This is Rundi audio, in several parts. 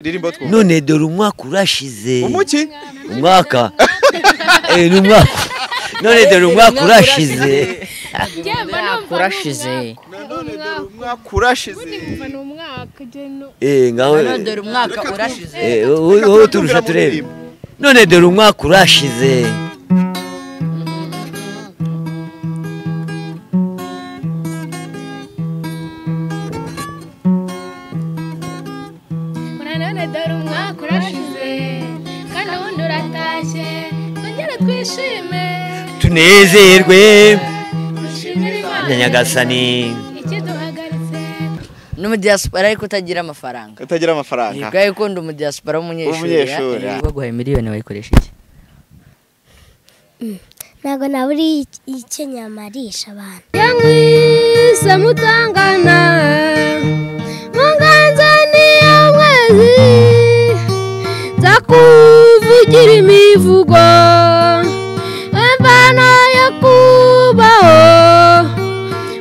Ndirimbo twumva. None dore umwaka urashize. Umuki? Umwaka. Ni umwaka. None dore umwaka urashize. Urashize. None dore umwaka urashize. Ngaho. None dore umwaka urashize. Wowe turusha turebe. None dore umwaka urashize. Tunezerwe Nyagasani. Ni umudiaspora ariko utagira amafaranga. Utagira amafaranga. Nibwo yuko ndi umudiaspora w'umunyeshuri. Baguhaye miliyoni wayikoresha iki? Ntabwo naburi icyo nyamarisha abantu. Yamwise mutangana munganzani ya mwezi nzakuvugira imivugo imvano yo kubaho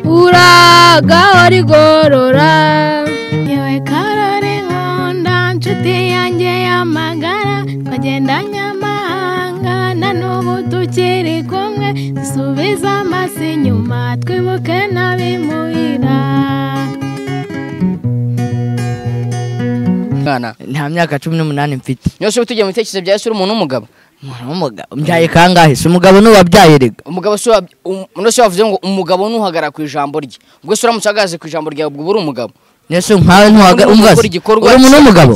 uragahora igorora. Yewe karore nkunda nshuti yanjye y'amagara twagendanye amahanga na n'ubu tukiri kumwe dusubize amaso inyuma twibuke n'abimuhira. Nta myaka 18 mfite. Nyose tugiye mu bitekerezo bya Yesu uri umuntu w'umugabo. Umuntu w'umugabo mbyaye kangahe? Si umugabo n'uwabyaye rega. Umugabo si uno wavuze ngo umugabo nuhagarara ku ijambo rye. Ubwo se uramutse uhagaze ku ijambo ryawe ubwo uri umugabo. Nyose nkawe ntuhaga umva. Uri umuntu w'umugabo.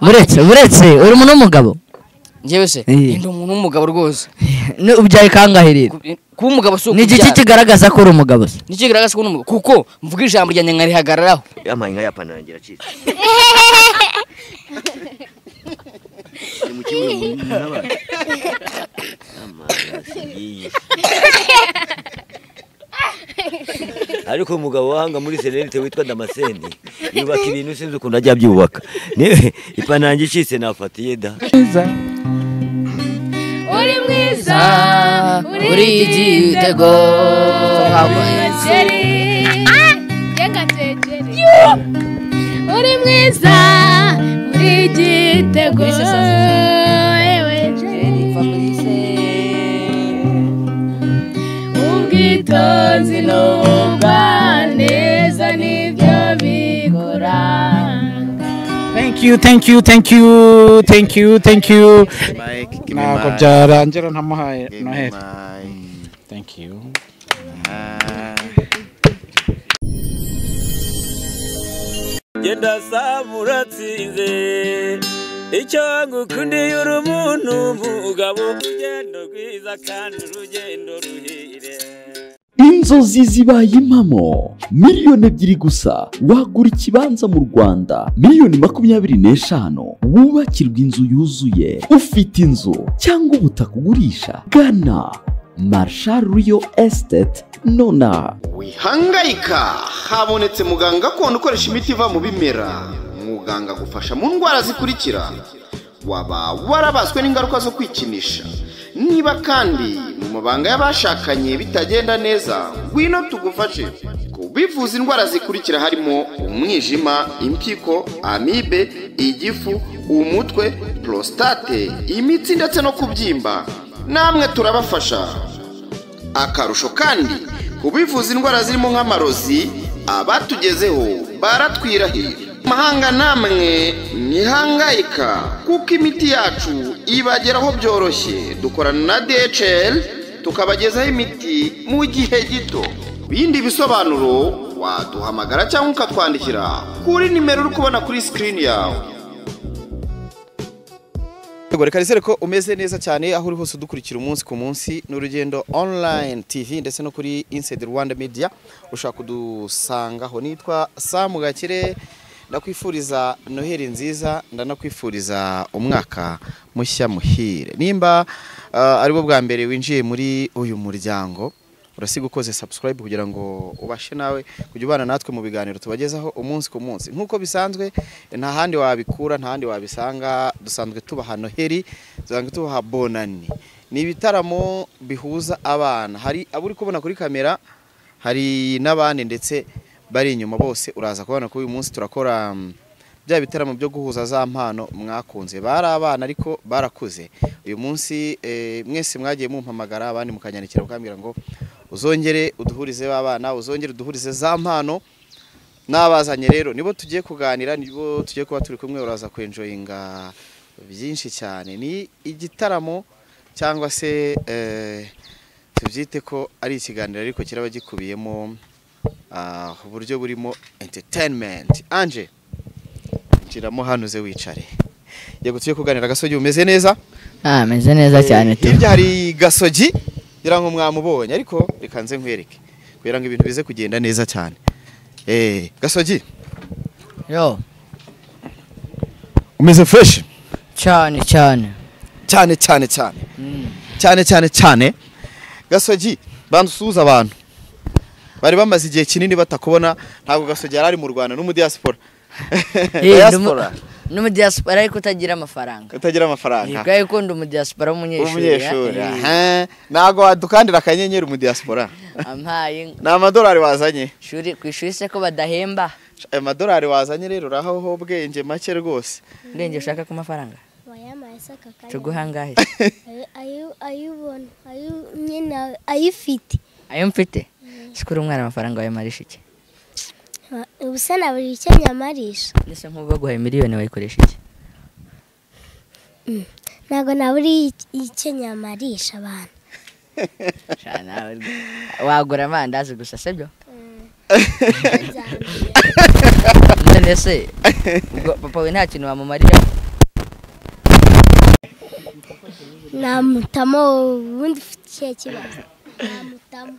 Buretse uri umuntu w'umugabo. Njyewe se ndi umuntu w'umugabo rwose. Ubyaye kangahe rero? Kuba umugabo si ukubyara. Ni iki kigaragaza ko uri umugabo se? Ni kigaragaza ko uri umugabo kuko mvuga ijambo ryanjye nkarihagararaho. Yampaye inka yapanangira acitse. Ariko umugabo wahanga muri Serenite witwa Damascene yubaka ibintu sinzi ukuntu ajya abyubaka. Ipanange icitse nafatiye da. Uri mwiza uri igitego uri mwiza uri igitego ubwitonzi n'ubugwaneza nibyo bikuranga. Thank you, thank you, thank you, thank you, thank you. Ntabwo byarangira ntamuhaye Noheli. Thank you. Genda samuratsinze icyo ngukundiye uri umuntu mugabo urugendo rwiza kandi urugendo ruhire. Inzozi zibaye impamo. Miliyoni 2 gusa wagura ikibanza mu Rwanda. Miliyoni 25 wubakirwa inzu yuzuye. Ufite inzu cyangwa ubutaka ugurisha, gana Marshal Real Estate nona. Wihangayika, habonetse muganga gakondo ukoresha imiti iva mu bimera. Muganga agufasha mu ndwara zikurikira: waba warabaswe n'ingaruka zo kwikinisha, niba kandi mu mabanga y'abashakanye bitagenda neza, ngwino tugufashe. Kubivuza indwara zikurikira harimo umwijima, impyiko, amibe, igifu, umutwe, prostate, imitsi ndetse no kubyimba, namwe turabafasha. Akarusho kandi kubivuza indwara zirimo nk'amarozi, abatugezeho baratwirahira. Mahanga namwe ntihangayika kuko imiti yacu ibageraho byoroshye. Dukorana na DHL tukabagezaho imiti mu gihe gito. Bindi bisobanuro waduhamagara cyangwa ukatwandikira kuri nimero uri kubona kuri screen yawe. Reka nizere ko umeze neza cyane aho uri hose udukurikira umunsi ku munsi n'urugendo online TV ndetse no kuri Inside Rwanda Media ushaka kudusangaho. Nitwa Sam Gakire, ndakwifuriza Noheli nziza, ndanakwifuriza umwaka mushya muhire. Nimba aribwo bwa mbere winjiye muri uyu muryango, urasiga ukoze subscribe kugira ngo ubashe nawe kujya ubana natwe mu biganiro tubagezaho umunsi ku munsi. Nkuko bisanzwe nta handi wabikura, nta handi wabisanga, dusanzwe tubaha Noheli, dusanzwe tubaha Bonani. Ni ibitaramo bihuza abana, hari abo uri kubona kuri kamera, hari n'abandi ndetse bari inyuma bose uraza kubona ko uyu munsi turakora Bya bitaramo byo guhuza za mpano mwakunze, bari abana ariko barakuze. Uyu munsi mwese mwagiye mumpamagara, abandi mukanyandikira mukambwira ngo uzongere uduhurize b'abana, uzongere uduhurize za mpano. Nabazanye rero nibo tugiye kuganira, nibo tugiye kuba turi kumwe, uraza kwenjoyinga byinshi cyane. Ni igitaramo cyangwa se tubyite ko ari ikiganiro, ariko kiraba gikubiyemo uburyo burimo entertainment. Anje, nshiramo hano uze wicare. Yego, tugiye kuganira. Gasogi, umeze neza? Ah, meze neza cyane tu. Hirya hari Gasogi, ngira ngo mwamubonye, ariko reka nze nkwereke kugira ngo ibintu bize kugenda neza cyane. Gasogi. Yo. Umeze fresh? Cyane cyane. Cyane cyane cyane. Cyane cyane cyane. Gasogi, bansuhuza abantu. Bari bamaze igihe kinini batakubona, ntabwo Gasogi yari ari mu Rwanda no mu diaspora. Diaspora. No mu diaspora ariko utagira amafaranga. Utagira amafaranga. Nibwo ko ndi mu diaspora w'umunyeshuri. Ntago wadukandira akanyenyeri mu diaspora. Ampaye. Ni amadolari wazanye. Shuri ku ishuri se ko badahemba. Ayo madolari wazanye rero uraho ubwenge make rwose. Ubwenge ushaka ku mafaranga? Wayamaye se aka kanya. Tuguha angahe? Ayo ayubona, ayo nyine ayifite. Ayo mfite? Sikuri umwana amafaranga wayamarisha iki? Ubusa na buri icyo nyamarisha. Nese nk'ubu baguhaye miliyoni wayikoresha iki? Ntabwo na buri icyo nyamarisha abantu. Wagura amandazi gusa sibyo? None se ubwo papa we nta kintu wamumarira? Namutamo, ubundi ufite ikihe kibazo? Namutamo.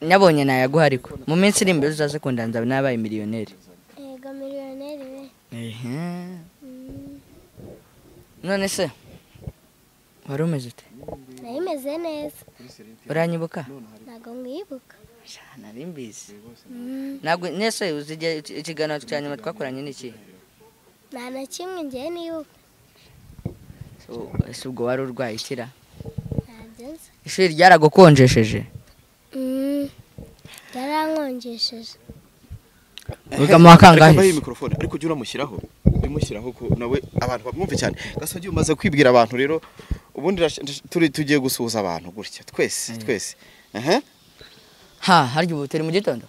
Nyabonye nayaguha, ariko mu minsi iri imbere uzaze kundanza nabaye miliyoneri. Yego, miliyoneri we. None se wari umeze ute? Nari meze neza. Uranyibuka? Ntabwo nkwibuka. Nari mbizi. Ntabwo nese uzi ikiganiro cya nyuma twakoranye n'iki? Nta na kimwe ngiye nibuka. Ese ubwo wari urwaye ikira? Ntabyo nzi. Ishuri ryaragukonjesheje? Yarankonjesheje. Wiga mu wa kangahe? Reka microphone, ariko ujye uramushyiraho, umushyiraho ko nawe abantu bamwumve cyane. Gasogi, umaze kwibwira abantu rero, ubundi turi tugiye gusuhuza abantu gutya twese twese. Ha, harya ubu turi mu gitondo?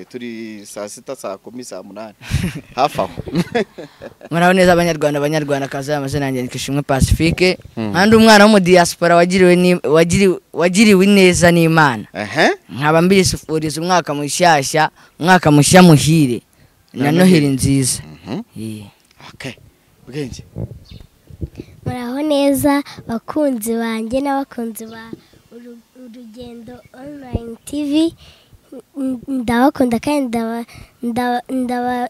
Turi saa 6, saa 10, saa 8 hafi aho. Muraho neza abanyarwanda, abanyarwandakazi, amazina yanjye ni Kishimwe Pacifique. Nkandi umwana wo mu diaspora wagiriwe neza n'Imana. Nkaba mbisufuriza umwaka mushyashya, umwaka mushya muhire na Noheli nziza. Okay. Bwenge. Muraho neza bakunzi banjye n'abakunzi ba Urugendo Online TV. Ndabakunda kandi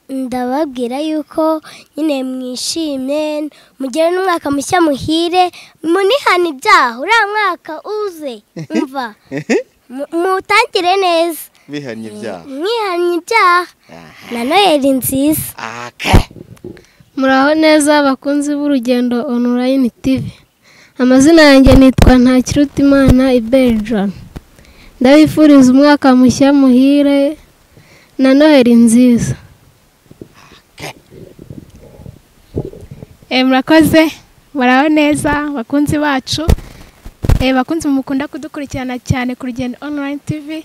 ndababwira yuko nyine mwishimye, mugire n'umwaka mushya muhire, munihane ibyaha, uriya mwaka uze umva mutangire neza. Bihanye ibyaha. Mwihanye ibyaha na Noheli nziza. Muraho neza bakunzi b'Urugendo Online TV. Amazina yanjye nitwa Ntakirutimana Iberjon. Ndabifuriza umwaka mushya muhire na Noheli nziza. Murakoze, muraho neza bakunzi bacu, bakunzi mukunda kudukurikirana cyane ku Rugendo Online TV.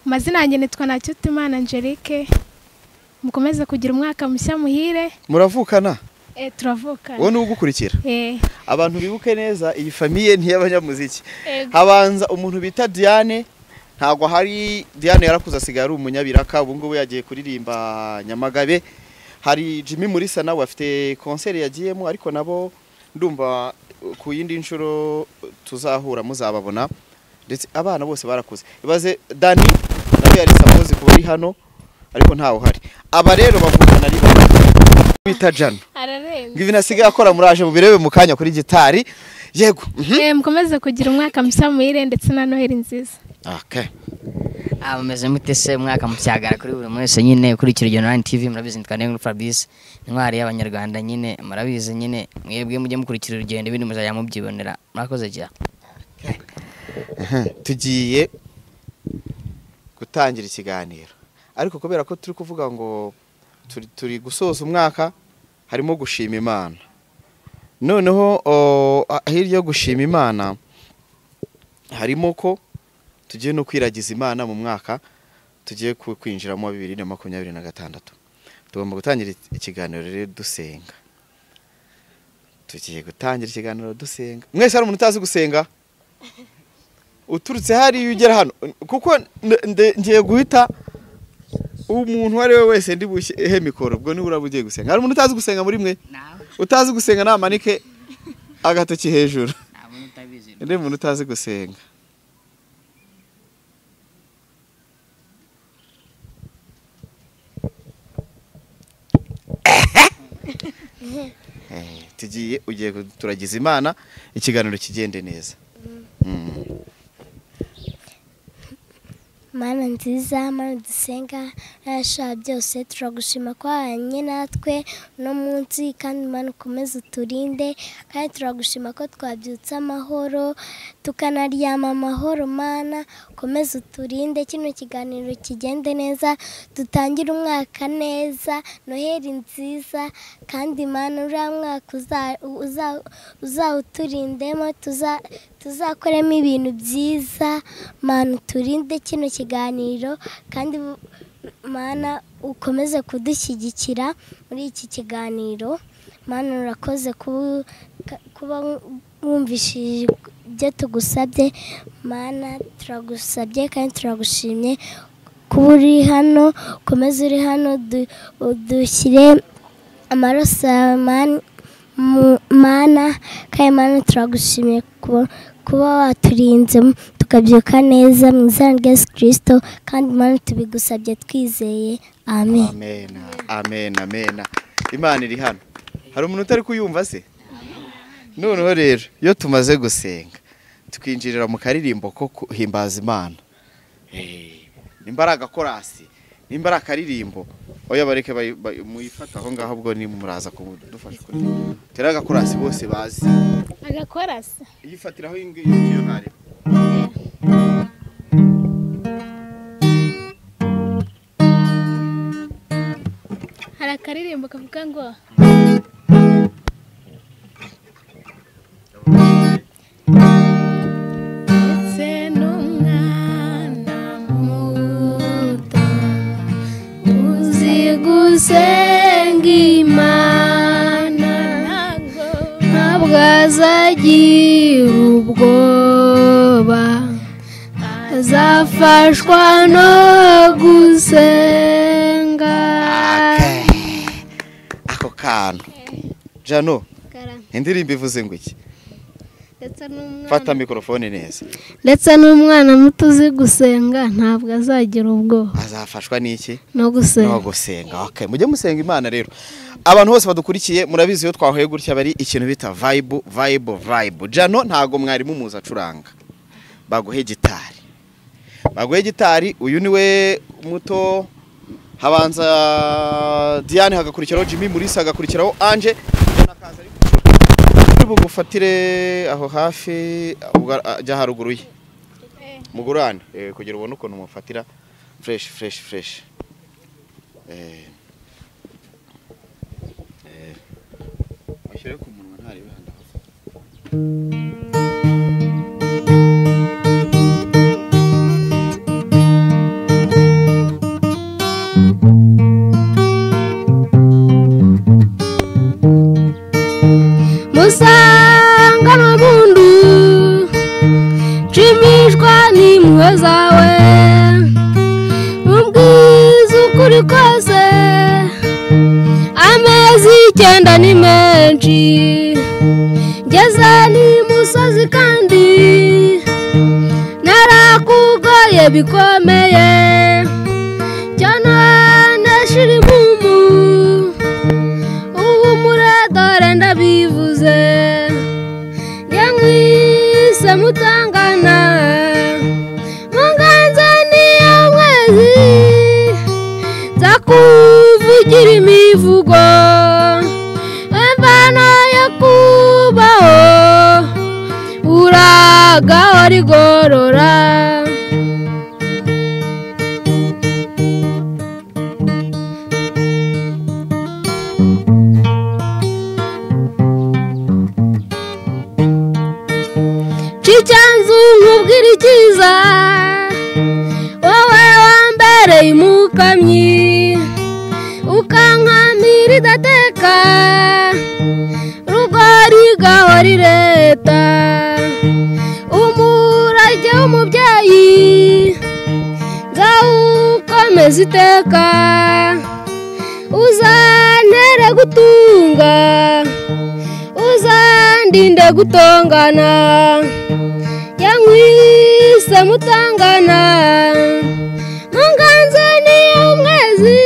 Amazina yanjye nitwa Ntakirutimana Angelique. Mukomeze kugira umwaka mushya muhire. Muravukana? Turavukana. Wowe n'ugukurikira? Abantu bibuke neza iyi famiye ntiy'abanyamuziki. Habanza umuntu bita Diane, ntabwo hari Diane yarakuze asigaye ari umunyabiraka, ubu ngubu yagiye kuririmba Nyamagabe. Hari Jimmy Mulisa nawe afite concert yagiyemo, ariko nabo ndumva ku yindi nshuro tuzahura muzababona. Ndetse abana bose barakuze. Ibaze Dani nawe yari suppose kuba ari hano ariko ntawe uhari. Aba rero bavukana ari bita Jana. Ararenze. Ngibi nasigaye akora, muraje mubirebe mu kanya kuri gitari. Yego. Mukomeze kugira umwaka mushya muhire ndetse na Noheli nziza. Okay. Mumeze mute se? Umwaka mushyagara kuri buri wese nyine ukurikira Urugendo Online TV. Murabizi nitwa Nenguru Fabrice, intwari y'abanyarwanda nyine, murabizi nyine, mwebwe mujye mukurikira urugendo ibindi muzajya mubyibonera. Murakoze cyane. Tugiye gutangira ikiganiro, ariko kubera ko turi kuvuga ngo Turi gusoza umwaka, harimo gushima Imana. Noneho hirya yo gushima Imana harimo ko tugiye no kwiragiza Imana mu mwaka tugiye kwinjiramo 2026. Tugomba gutangira ikiganiro rero dusenga. Tugiye gutangira ikiganiro dusenga. Mwese hari umuntu utazi gusenga? Uturutse hari ugera hano kuko ngiye guhita umuntu wari we wese ndi buhe mikoro ubwo ni uraba ugiye gusenga. Hari umuntu utazi gusenga muri mwe? Utazi gusenga namanike agatoki hejuru. Ndi umuntu utazi gusenga. Tugiye ugiye turagiza Imana ikiganiro kigende neza. Mana nziza, Mana dusenga, narasha byose turagushima ko wabanye natwe no munsi, kandi Mana ukomeze uturinde, kandi turagushima ko twabyutse amahoro tukanaryama amahoro. Mana ukomeze uturinde, kino kiganiro kigende neza, dutangire umwaka neza, Noheli nziza, kandi Mana uriya mwaka uzawuturindemo, tuzakoremo ibintu byiza. Mana uturinde kino kiganiro, kandi Mana ukomeze kudushyigikira muri iki kiganiro. Mana urakoze kuba wumvishije ibyo tugusabye. Mana turagusabye kandi turagushimye kuba uri hano, ukomeze uri hano, udushyire amaraso Mana, kandi Mana turagushimye kuba waturinze tukabyuka neza mu izina rya Yesu Kristo, kandi Mana tubigusabye twizeye. Amen. Amen. Amen. Amen. Imana iri hano. Hari umuntu utari kuyumva se? Noneho rero iyo tumaze gusenga twinjirira mu karirimbo ko kuhimbaza Imana. Nimba ari agakorasi, nimba ari akaririmbo, oya bareke muyifata aho ngaho ubwo ni muraza kudufasha kuri. Tera agakorasi bose bazi. Agakorasi. Yifatiraho ingiyo ntare. Hari akaririmbo kavuga ngo ndetse n'umwana muto uzi gusenga Imana, ntabwo azagira ubwoba, azafashwa no gusenga. Ako kantu Jano, indirimbo ivuze ngo iki? Fata mikrofone neza. Ndetse n'umwana muto uzi gusenga ntabwo azagira ubwoba, azafashwa n'iki? No gusenga. No gusenga. Okay, mujye musenga Imana rero. Abantu bose badukurikiye murabizi iyo twahuye gutya bari ikintu bita vibe vibe vibe. Jano ntago mwari mumuza acuranga. Baguhe gitari. Baguhe gitari, uyu niwe muto, habanza Diane, hagakurikiraho Jimmy Mulisa, hagakurikiraho Ange. Bugufatire aho hafi ajya haruguru ye mugurane kugira ubone ukuntu mufatira fresh fresh fresh. Ashyire ku munwa ntarebe handa. Musanga mundu nshimishwa n'impuhwe zawe, umbwiza ukuri kose, amezi 9 ni menshi, ngeze n'imusozi kandi narakugoye bikomeye, cyane nashira impumu, uhumure dore ndabivuze, njye mutangana munganza niyo mwezi, nzakuvugira imivugo imvano yo kubaho, uragahora igorora. Nzakubwira icyiza wowe wambereye umukamyi ukankamira idateka rugori gahora leta umurage w'umubyeyi nzawukomeza iteka uzantere gutunga uzandinde gutongana yankwise mutangana munganzo niyo mwezi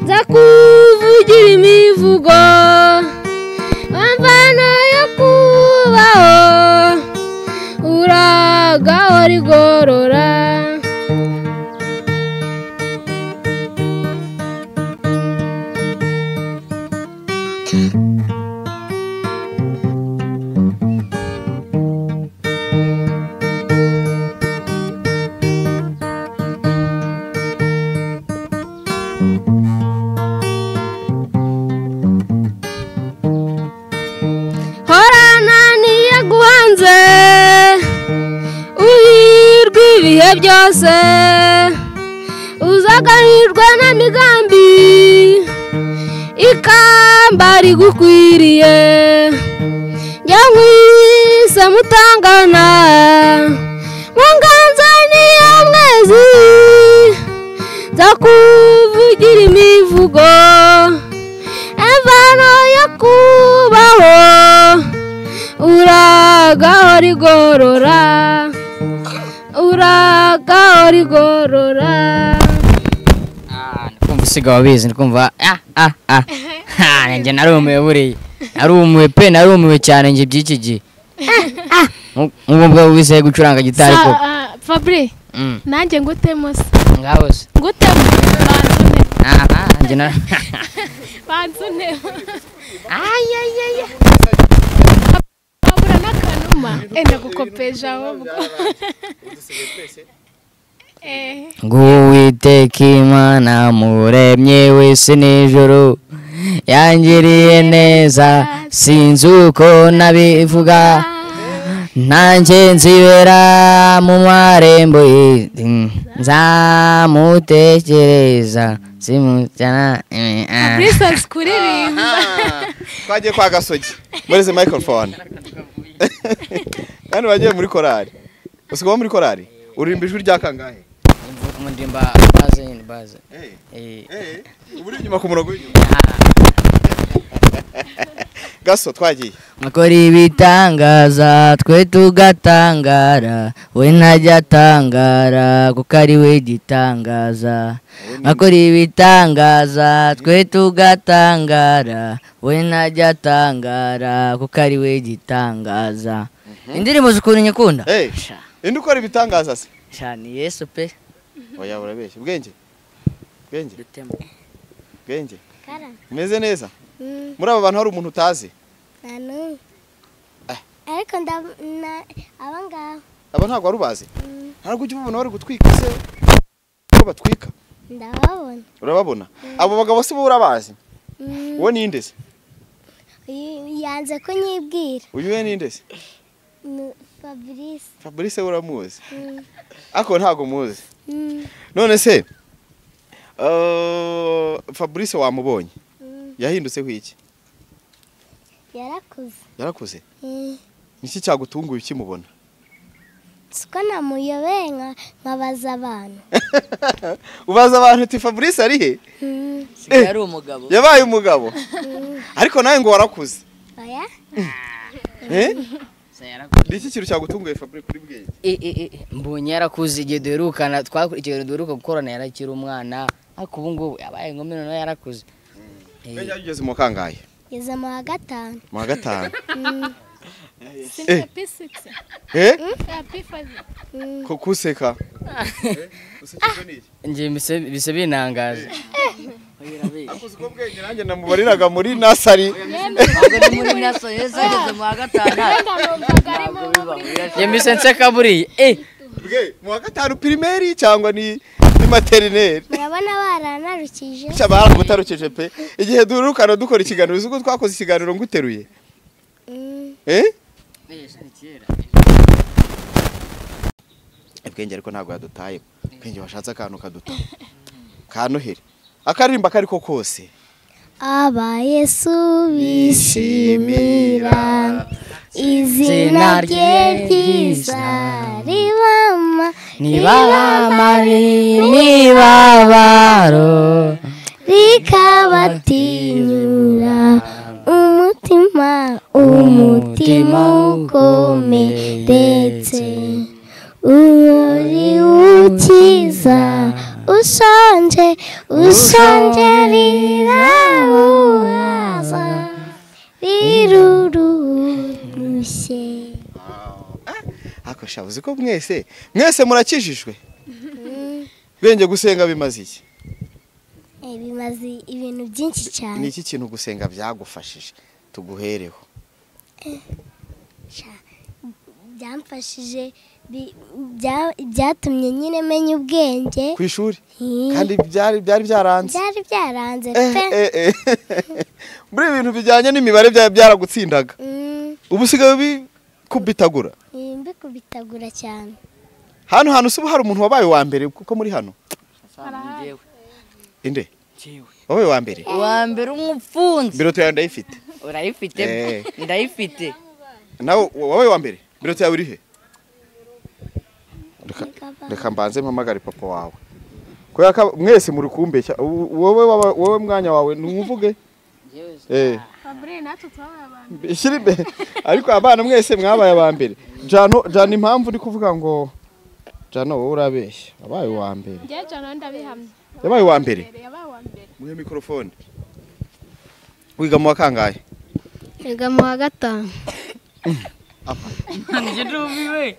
nzakuvugira imivugo amvano yo kubaho uragahora igorora. Uhirwe ibihe byose uzaganirwa n'imigambi ikamba rigukwiriye nyankwise mutangana mu nganzo niyo mwezi nzakuvugira imivugo imvano yo kubaho uragahora igorora uragahora igorora. Ndikumva usiga wabizi ndikumva njye narumiwe buriya narumiwe pe narumiwe cyane njye by'iki gihe nk'ubwo bwawe wise gucuranga gitari koko. Fabri nanjye ngutemo se ngaho se ngutemo njye na banzune abura n'akanuma ndagukopeja ahubwo. Uwiteka Imana muremye wese nijoro yangiriye neza sinzi uko nabivuga nanjye nzibera mu marembo ye nzamutekereza simutana. Fabrice kuririmba twagiye kwa Gasogi muri ze microphone kandi bagiye muri korari usigaye muri korari uririmba ijwi rya kangahe? Ndimba baze ni baze. Uri inyuma ku murongo w'inyuma. Gaso twagiye. Akora ibitangaza twe tugatangara we ntajya atangara kuko ari we gitangaza. Akora ibitangaza twe tugatangara we ntajya atangara kuko ari we gitangaza. Indirimbo zikuru nyikunda. Indi ukora ibitangaza se? Cyane Yesu pe. Oya urabeshya. Bwenge. Bwenge. Bwenge. Meze neza? Muri aba bantu hari umuntu utazi? Nta. Ariko aba ngaba. Aba ntabwo wari ubazi? Ntabwo ujya ubabona bari gutwika se? Ko batwika? Ndababona. Urababona? Abo bagabo se bo urabazi? Uwo ni nde se? Yanze kunyibwira. Uyu we ni nde se? Fabrice. Fabrice uramuzi? Ako ntago muzi. None se Fabrice wamubonye? Yahindutse iki? Yarakuze. Yarakuze? Niki cyagutunguye ukimubona? Siko namuyobeye nkabaza abantu. Ubaza abantu uti Fabrice ari he? Yari umugabo. Yabaye umugabo. Ariko nawe ngo warakuze. Oya. Niki kintu cyagutunguye Fabrice kuri Bwenge? Mbonye yarakuze igihe duherukana twakurikiye duheruka gukorana yarakiri umwana ariko ubu ngubu yabaye inkumi noneho yarakuze. Bwenge yageze mu kangahe? Yageze mu wa gatanu. Mu wa gatanu. P6. P5. Ko kuseka. Ngiye bise binangaje. Akuze ko Bwenge nanjye namubariraga muri nasari. Muri nasari yageze mu wa gatanu. Ngiye mise nseka buriya. Bwe mu wa gatanu primaire cyangwa ni materineri. Murabona baranarukije. Cya baragutarukije pe. Igihe durukana dukora ikiganiro uzi ko twakoze ikiganiro nguteruye. Bwenge ariko ntabwo yadutaye. Bwenge washatse akantu kaduta. Ka Noheli. Akaririmba kariko kose. Aba Yesu bishimira izina rye ryiza ribama nibamara imibabaro rikabatinyura umutima umutima ukomeretse uri ukiza ushonje ushonje riramuhaza rirurushye. Ako shabuze ko mwese mwese murakijijwe. Bwenge gusenga bimaze iki? Bimaze ibintu byinshi cyane. Ni iki kintu gusenga byagufashije? Tuguhereho. Byamfashije byatumye nyine menya ubwenge ku ishuri kandi byari byaranze. Byari byaranze pe. Muri ibintu bijyanye n'imibare byaragutsindaga. Ubu sigaye bikubitagura. Mbikubitagura cyane. Hano hantu se hari umuntu wabaye wa mbere kuko muri hano? Inde? Wabaye wa mbere? Wa mbere umupfunzi. Biroto yawe ndayifite. Urayifite? Ndayifite. Nawe wabaye wa mbere? Biroto yawe iri he? Reka mbanze mpamagare papa wawe. Kubera ko mwese muri kumbeshya wowe mwanya wawe numuvuge. Fabre natwe twabaye aba mbere. Ishyira imbere. Ariko abana mwese mwabaye aba mbere. Jano Jano impamvu uri kuvuga ngo Jano wowe urabeshya. Wabaye uwa mbere. Njye Jano ndabihamya. Yabaye uwa mbere. Yabaye uwa mbere. Muhe microphone. Wiga mu wa kangahe? Wiga mu wa gatanu. Njye ndumiwe.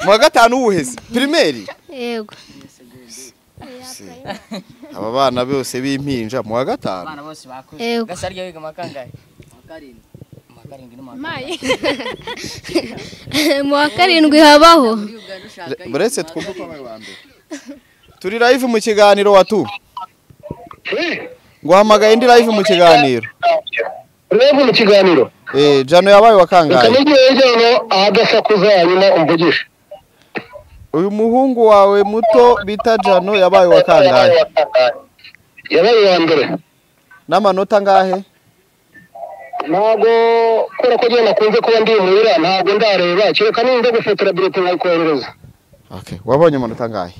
Mu wa gatanu uwuheze? Primaire? Yego. Aba bana bose b'impinja mu wa gatanu. Abana bose bakuze. Gasarya wiga mu wa kangahe? Mu wa karindwi. Mu wa karindwi Mayi. Mu wa karindwi habaho. Buretse twumve ko abaye wa mbere. Turi live mu kiganiro watu. Nguhamagaye ndi live mu kiganiro. Live mu kiganiro. Jano yabaye wa kangahe? Jano adasakuza hanyuma umvugishe. Uyu muhungu wawe muto bita Jano yabaye wa kangahe? Yabaye wa mbere. N'amanota angahe? Ntabwo kubera ko njye nakunze kuba ndi muhira ntabwo ndareba kereka ninza gufotora bulletin nkayikoherereza. Okay, wabonye amanota angahe?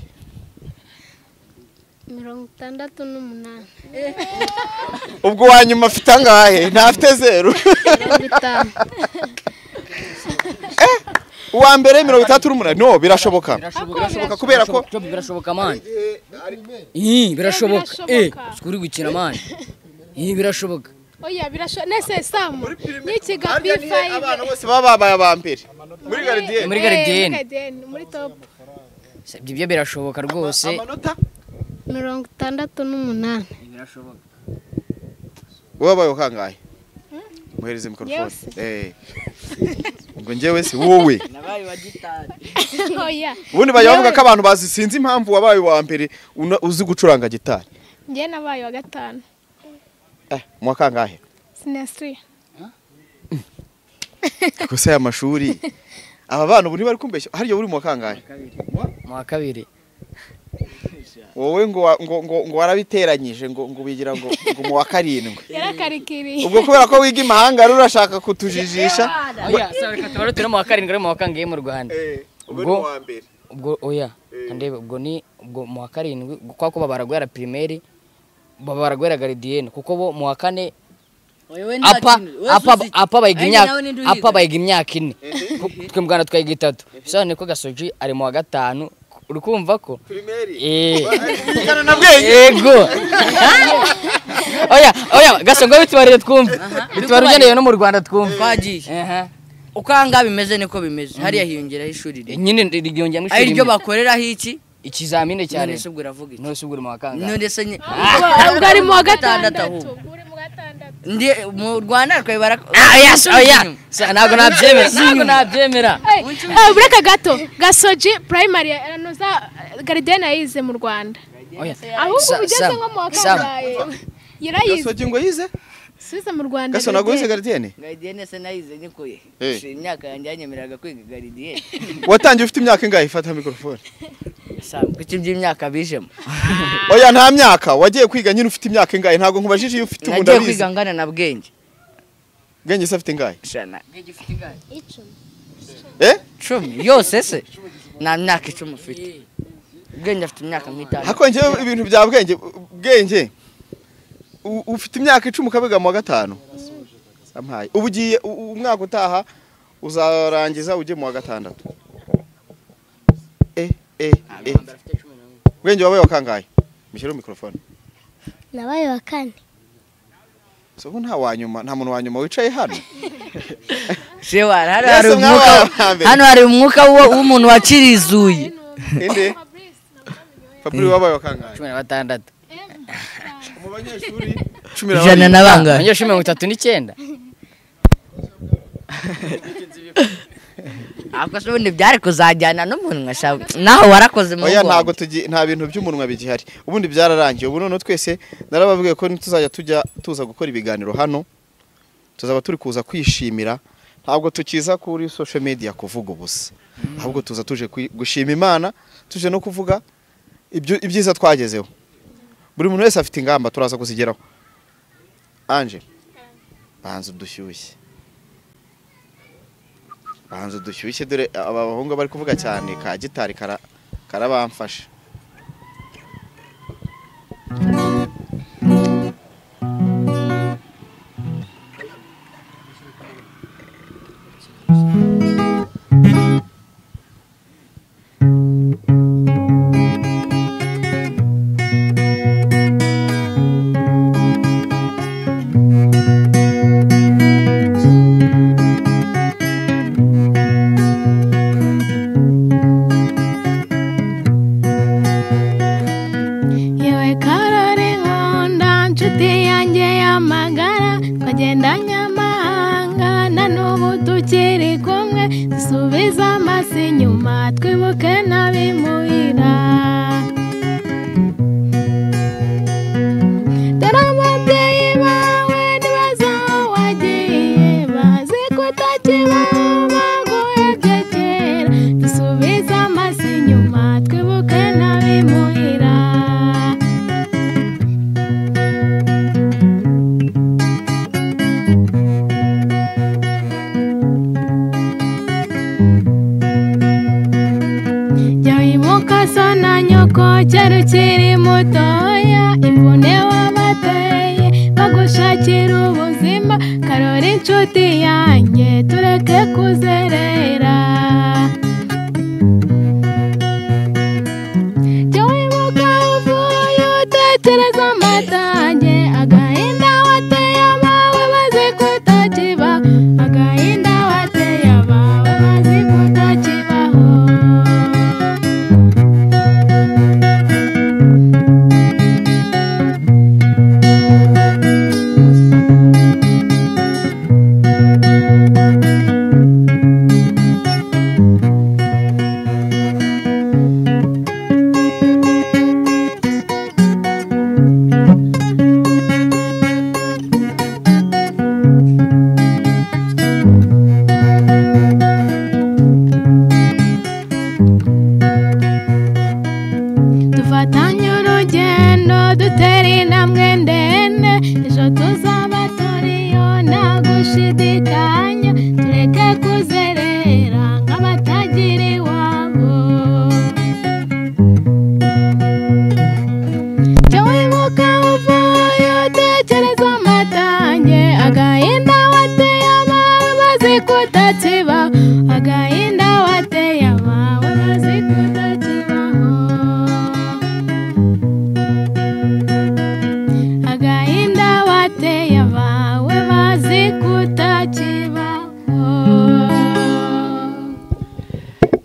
68. Ubwo wanyuma afite angahe? Ntafite 0. 50. Uwa mbere 38. No, birashoboka. Birashoboka kubera ko birashoboka man. Birashoboka. Skuri gukina man. Birashoboka. Oya birashoboka. Nese Sam. Nikiga B5. Abana bose bababaye aba mbere. Muri gardienne. Muri gardienne. Muri top. Ibyo birashoboka rwose. Amanota 68. Birashoboka. Wabaye kangahe? Muhereze microphone. Ngo njyewe si wowe. Nabaye wa gitari. Oya. Ubundi bajya bavuga ko abantu bazi sinzi impamvu wabaye wa mbere uzi gucuranga gitari. Njye nabaye wa gatanu. Mu wa kangahe? Sinestri. Gusa aya mashuri aba bana ubu ntibari kumbeshya hariyo uri mu wa kangahe? Mu wa kabiri. Wowe ngo ngo ngo ngo warabiteranyije ngo ngo bigira ngo ngo mu wa karindwi. Yarakarikiriye. Ubwo kubera ko wiga imahanga rero urashaka kutujijisha. Oya, reka tubare turi mu wa karindwi ari mu wa kangahe mu Rwanda. Ubwo wa mbere. Ubwo oya, ndebe ubwo ni ubwo mu wa karindwi kwa ko babara guhera primaire babara guhera gardienne kuko bo mu wa kane apa bayiga imyaka apa bayiga imyaka ine. Twe mu Rwanda twayiga itatu. Bisobanuye ko Gasoji ari mu wa gatanu. Urukumva ko yego. Oya oya Gaso ngo bitubarire twumve. Bitubare ugendeye no mu Rwanda twumve. Twagiye. Uko anga bimeze niko bimeze. Hariya hiyongeraho ishuri rimwe. Nyine rigiyongera ishuri rimwe. Ariryo bakoreraho iki? Ikizamini cyane. None se ubwo uravuga iki? None se ubwo uri mu wa kangahe? None se ubwo ari mu wa gatandatu. Ndi mu Rwanda twabara. Oya ntabwo nabyemera. Ntabwo nabyemera. Bureka gato. Gasoji primary anoza gardienne yize mu Rwanda. Ahubwo ugeze nko mu wa kangahe? Yarayize. Gasoji ngo yize? Subiza mu Rwanda. Gaso ntabwo wize garidiyene? Garidiyene se nayize nikuye. Imyaka yanjye yanyemereraga kwiga garidiyene. Watangiye ufite imyaka ingahe? Fata mikrofone. Kuki by'imyaka bijemo? Oya nta myaka, wagiye kwiga nyine ufite imyaka ingahe? Ntabwo nkubajije iyo ufite ubu ndabizi. Nagiye kwiga ngana na Bwenge. Bwenge se afite ingahe? Shana. Bwenge ufite ingahe? 10. 10 yose se? Nta myaka 10 ufite. Bwenge afite imyaka nk'itanu. Hako njye ibintu bya Bwenge, Bwenge ufite imyaka 10 ukabiga mu wa 5. Ampaye. Ubu ugiye umwaka utaha uzarangiza ujye mu wa 6. Bwenge wabaye wakangaye? Mishyire mikrofone. Nabaye wa 4. So nta wanyuma, nta muntu wanyuma wicaye hano. Shewa hano hari umwuka w'umuntu wakirizuye. Inde? Fabri wabaye wakangaye? 16. Mu banyeshuri 10 na bangahe? Abanyeshuri 39. Ako se ubundi byari kuzajyana n'umunwa naho warakoze mu. Oya ntago nta bintu by'umunwa bigihari. Ubundi byararangiye. Ubu none twese narababwiye ko ntituzajya tujya tuza gukora ibiganiro hano. Tuzaba turi kuza kwishimira. Ntabwo tukiza kuri social media kuvuga ubusa. Ahubwo tuza tuje gushima Imana, tuje no kuvuga ibyiza twagezeho. Buri muntu wese afite ingamba turaza kuzigeraho. Anje banza udushyushye. Banza udushyushye dore aba bahungu bari kuvuga cyane ka gitari karabamfasha.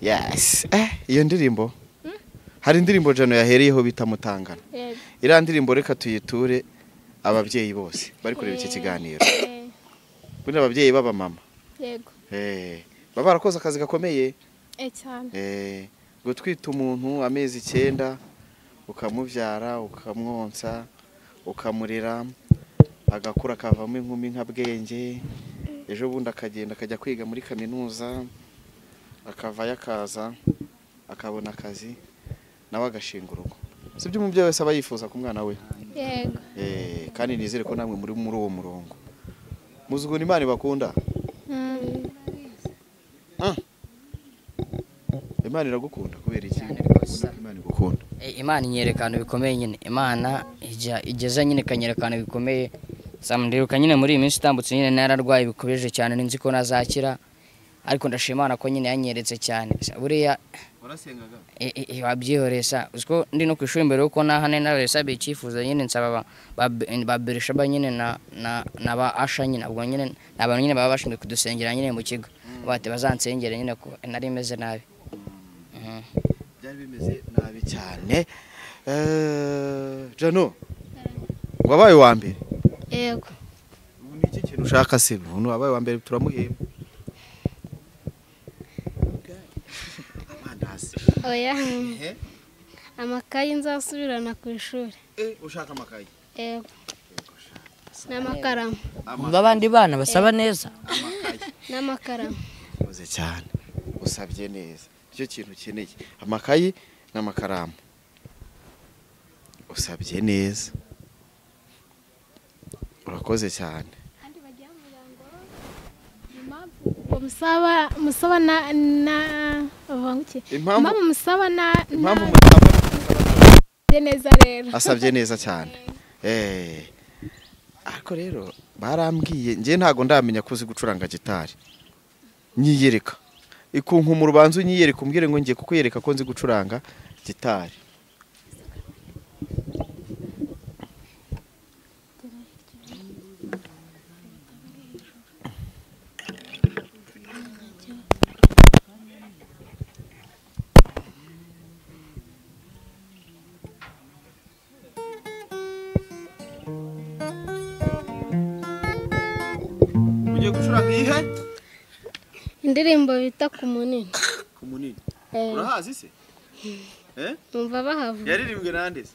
Yes. Iyo ndirimbo hari indirimbo Jano yahereyeho bita Mutangana. Iriya ndirimbo reka tuyiture ababyeyi bose bari kureba iki kiganiro. Buri ababyeyi baba mama. Yego. Baba barakoze akazi gakomeye. Cyane. Gutwita umuntu amezi 9 ukamubyara ukamwonsa ukamurera Agakura akavamo inkumi nka Bwenge, ejo bundi akagenda akajya kwiga muri kaminuza, akavayo akaza akabona akazi nawe agashinga urugo. Sibyo umubyeyi wese aba yifuza ku mwana we? Yego. Kandi nizere ko namwe muri uwo murongo. Muzi ukuntu Imana ibakunda? Imana iragukunda kubera iki? Imana igukunda. Imana inyerekana bikomeye nyine. Imana igeza nyine kanyerekana bikomeye. Samdiruka nyine muri iyi minsi itambutse nyine nararwaye bikobeje cyane ninzi ko nazakira, ariko ndashimana ko nyine yanyeretse cyane. Buriya warasengaga? Wabyihoresa uziko ndi no kwishuri imbere uko nahane naresa bicyifuza nyine nsaba ba Berishaba nyine na ba Asha nyine, ubwo nyine nabantu nyine baba bashinzwe kudusengera nyine mu kigo, bati bazansengere nyine ko nari meze nabi. Byari bimeze nabi cyane. Jano, wabaye wa mbere? Yego. Ubu ni iki kintu ushaka se? Ubu wabaye wa mbere turamuhemba. Amandazi. Oya. Amakayi nzasubirana ku ishuri. Ushaka amakayi? Yego. N'amakaramu. Babandi bana basaba neza. N'amakaramu. Uze cyane. Usabye neza. Icyo kintu ukeneye. Amakayi n'amakaramu. Usabye neza. Urakoze cyane. Kandi bagiye ngo musaba na bavuga impamvu musaba na impamvu musaba neza rero. Asabye neza cyane. Ariko rero barambwiye ngiye ntago ndamenya ko uzi gucuranga gitari. Nyiyereka. Ikunkumura ubanza unyiyereka umbwire ngo ngiye kukwereka ko nzi gucuranga gitari. Ugiye gucuranga iyihe? Indirimbo bita ku munini. Ku munini. Urahazi se? Numva bahavuga. Yaririmbwe nande se?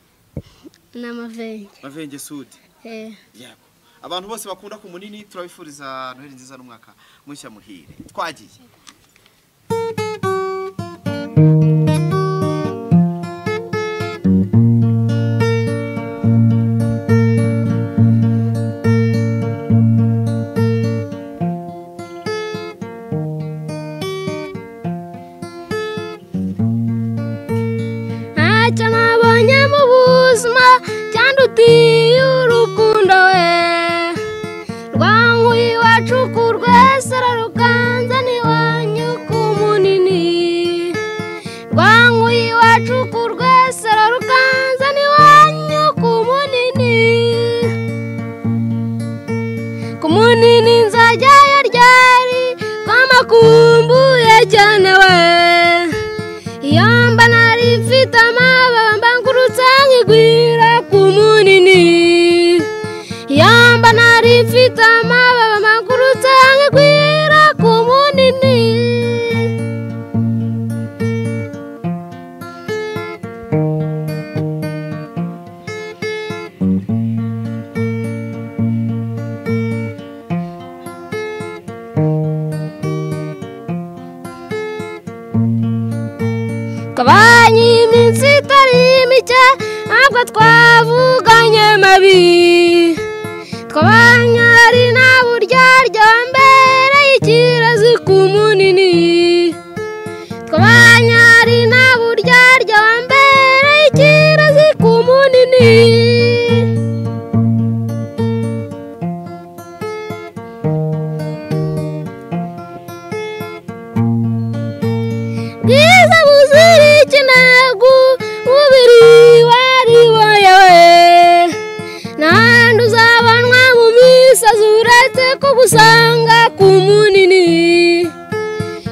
Na Mavenge. Mavenge Sudi. Yego. Abantu bose bakunda ku munini turabifuriza Noheli nziza n'umwaka mushya muhire. Twagiye. Ntacyo nabonye mu buzima cyandutiye urukundo we, rwankuye iwacu ku Rwesero rukanzana iwanyu ku munini, rwankuye iwacu ku Rwesero rukanzana iwanyu ku munini, ku munini nzajyayo ryari kwamakumbuye cyane we. Iyo mba nari mfite amababa mbangurutse nkigwira ku munini, iyo mba nari mfite amababa mbangurutse nkigwira ku munini. Twabanye iminsi itari mike ntabwo twavuganye mabi, twabanye ari nta buryarya mbere y'ikirazi ku munini, twabanye ari nta buryarya mbere y'ikirazi ku munini. Bwiza buzira ikinagu mubiri wari wayawe, ntahandi uzabanwa mu misozi uretse kugusanga ku munini,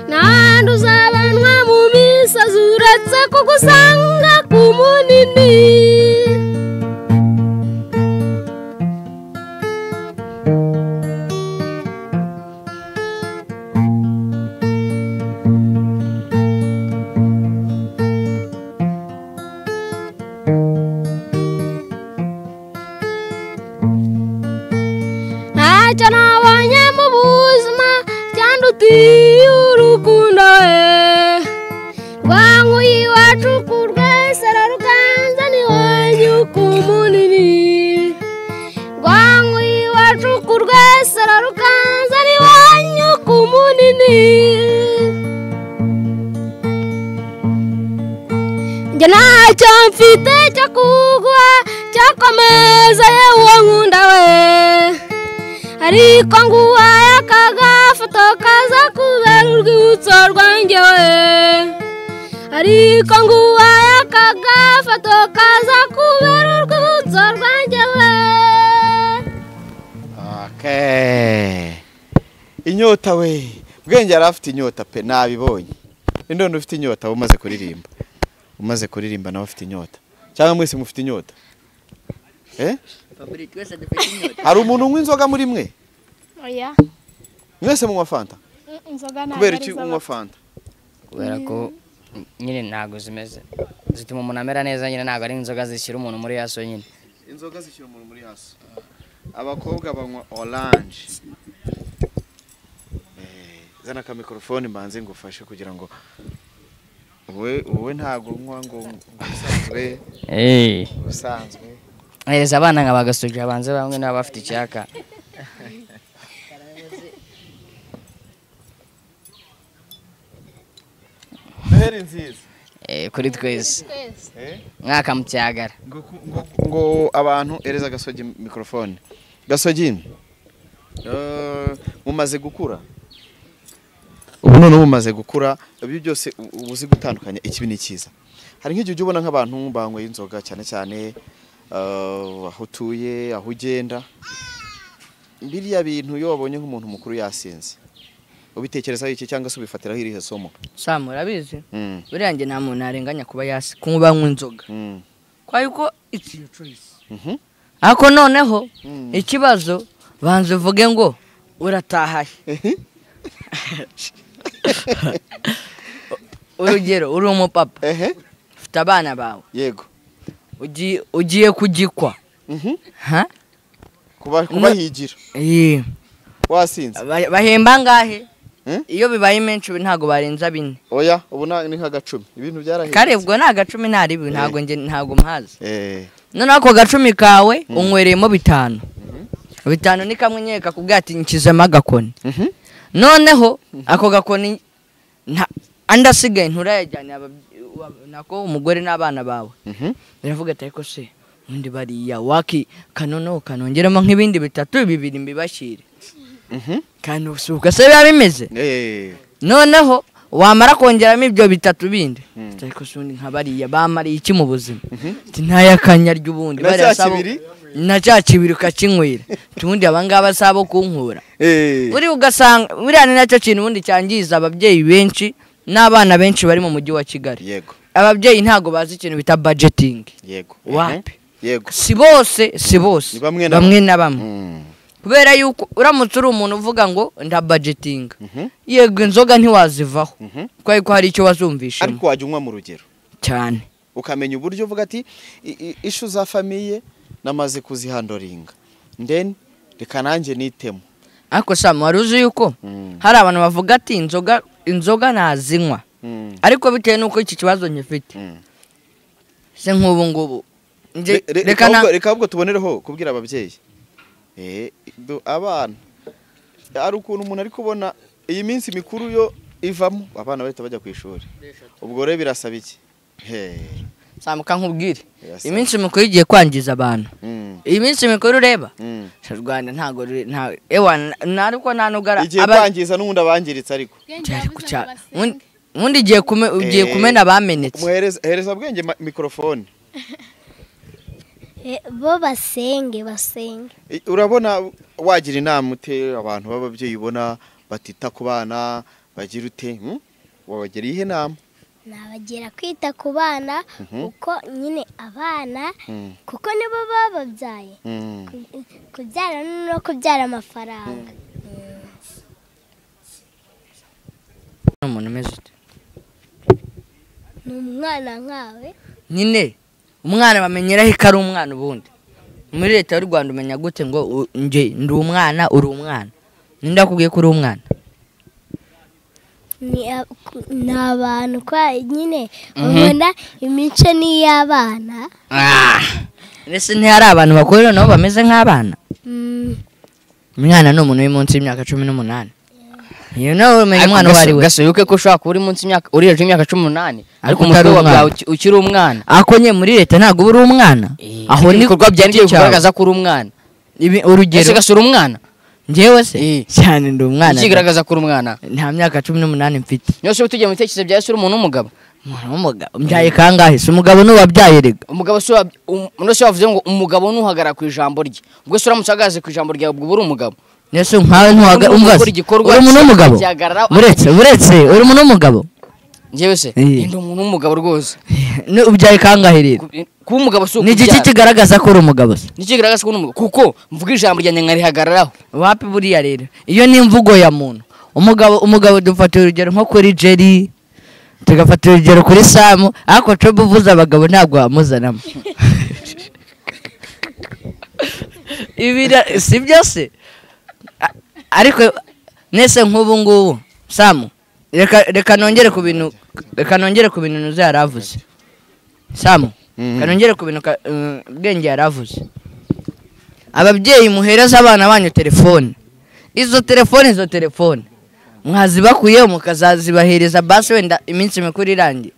ntahandi uzabanwa mu misozi uretse kugusanga ku munini. Ntacyo nabonye mu buzima cyandutiye urukundo rwankuye iwacu ku Rwesero ruganza n'iwanyu ku Munini. Rwankuye iwacu ku Rwesero ruganza n'iwanyu ku Munini. Njye ntacyo mfite cyo kuguha cyakomeza yewe nkunda we, ariko nguhaye aka gafoto kaza kubera urwibutso rwanjye we, ariko nguhaye aka gafoto kaza kubera urwibutso rwanjye we. Okay. Inyota we, Bwenge yari afite inyota pe, nabibonye. Indondo ufite inyota umaze kuririmba. Umaze kuririmba nawe afite inyota. Cyangwa mwese mufite inyota? Hari umuntu unywa inzoga muri mwe? Oya. Mwese munywa fanta? Inzoga ntabwo. Kubera iki unywa fanta? Kubera ko nyine ntago zimeze. Zituma umuntu amera neza nyine, ntago ari inzoga zishyira umuntu muri yaso nyine. Inzoga zishyira umuntu muri yaso. Abakobwa banywa orange. Zana ka microphone mbanze ngufashe kugira ngo wowe ntago unywa ngo usanzwe. Usanzwe. Hereza abana nka bagasuja banze bamwe nabo bafite icyaka. Noheli nziza. Kuri twese. Mwaka mucyagara. Ngo abantu ereza Gasogi microphone. Gasogi. Mumaze gukura. Ubu none mumaze gukura ibyo byose ubuzi gutandukanya ikibi n'ikiza. Hari nk'igihe ujya ubona nk'abantu banyweye inzoga cyane cyane aho utuye, aho ugenda, biriya bintu iyo wabonye nk'umuntu mukuru yasinze ubitekerezaho iki cyangwa se ubifatiraho irihe somo? Sam urabizi, buriya njye nta muntu arenganya kuba yasi kunywa inzoga kwa yuko it's your choice. Ariko noneho ikibazo banza uvuge ngo uratahaye. Urugero uri umupapa ufite abana bawe, yego, ugiye kugikwa kubahigira wasinze, bahemba ngahe? Iyo bibaye menshi ntago barenza 4. Oya, ubu ni nk'agacumi, ibintu byarahindutse. Kare ubwo ni agacumi ntaribi, ntago nge ntago mpazi. None ako gacumi kawe unywereyemo 5. 5 ni kamwe nyeka kubwira ati nkizemo agakoni. Noneho ako gakoni andasigaye nturayajyana nako umugore n'abana bawe. Biravuga ati ariko se undi bariya waki kanono kanongeramo nk'ibindi 3 2 mbibashire. Kandi usuka se biba bimeze. Noneho wamara kongeramo ibyo 3 bindi, ariko se undi nka bariya bamariye iki mu buzima? Ati ntayakanya ry'ubundi bariya sabo na cya kibiri ukakinywera, ubundi abangaba sabo kunkura. Uri ugasanga buriya ni nacyo kintu ubundi cyangiza ababyeyi benshi n'abana benshi bari mu mujyi wa Kigali. Yego. Ababyeyi ntago bazi ikintu bita budgeting. Yego. Wapi? Yego. Si bose, si bose. Bamwe na bamwe. Kubera yuko uramutse uri umuntu uvuga ngo nda budgeting, yego inzoga ntiwazivaho kuko yuko hari icyo wazumvishemo, ariko wajya unywa mu rugero cyane, ukamenya uburyo uvuga ati ishu za famille namaze kuzihandoringa, then reka nanjye nitemo. Ariko Sam wari uzi yuko hari abantu bavuga ati inzoga nazinywa, ariko bitewe nuko iki kibazo nyifite se nk'ubu ngubu reka ahubwo tubonereho kubwira ababyeyi abana ari ukuntu umuntu ari kubona iyi minsi mikuru yo ivamo abana bahita bajya ku ishuri, ubwo rero birasaba iki? Samuka nkubwire, iminsi mikuru igiye kwangiza abantu. Iyi minsi mikuru ureba Rwanda ntago ewa nariko nanugara igiye kwangiza n'ubundi abangiritse, ariko ubundi igiye kumena abamenetse. Hereza Bwenge microphone. Bo basenge. Urabona wagira inama ute abantu b'ababyeyi ubona batita ku bana bagira ute? Wabagira ihe nama? Nabagira kwita ku bana uko nyine abana kuko nibo bababyaye, kubyara no kubyara amafaranga. Umuntu umeze ute? Ni umwana nkawe nyine, umwana bamenyeraho ko ari umwana ubundi. Muri leta y'u Rwanda umenya gute ngo nje ndi umwana uri umwana? Ninde akubwiye ko uri umwana? Ni abantu kwa nyine ubona imico ni iy'abana. Ese ntihari abantu bakuru nabo bameze nk'abana? Umwana ni umuntu uri munsi y'imyaka 18. Iyo nawe umenya umwana uwo ari we. Gaso yuke ko ushobora kuba uri munsi y'imyaka, uri hejuru y'imyaka 18 ariko umutwe wawe ukiri umwana. Ako nye muri leta ntabwo uba uri umwana. Aho ni ibikorwa byanjye bigaragaza ko uri umwana. Ibi urugero. Ese gasura umwana? Njyewe se cyane ndi umwana. Ikigaragaza ko uri umwana. Nta myaka 18 mfite. Nyose utugiye mu bitekerezo bya Yesu uri umuntu w'umugabo. Umuntu w'umugabo mbyaye kangahe? Si umugabo n'uwabyaye rega. Umugabo si nose wavuze ngo umugabo nuhagarara ku ijambo rye. Ubwo se uramutse uhagaze ku ijambo ryawe ubwo uri umugabo. Nese nkawe ntuhaga umbaza. Uri umuntu w'umugabo. Buretse uri umuntu w'umugabo. Njyewe se ndi umuntu w'umugabo rwose. Ne ubyaye kangahe rero? Kuba umugabo si Ni igiki kigaragaza ko uri umugabo se? Ni kigaragaza ko uri umugabo kuko mvuga ijambo ryanjye nkarihagararaho. Wapi buriya rero? Iyo ni imvugo ya muntu. Umugabo dufata urugero nko kuri Jerry, tugafata urugero kuri Samu, ariko cobo uvuze abagabo ntabwo wamuzanamo. Ibi si byo se? Ariko nese nk'ubu ngubu Samu reka nongere ku bintu, reka nongere ku bintu Nuza yaravuze. Samu reka nongere ku bintu Bwenge yaravuze. Ababyeyi muhereza abana banyu telefone, izo telefone mwazibakuye mukazazibahereza basi wenda iminsi mikuru irangiye.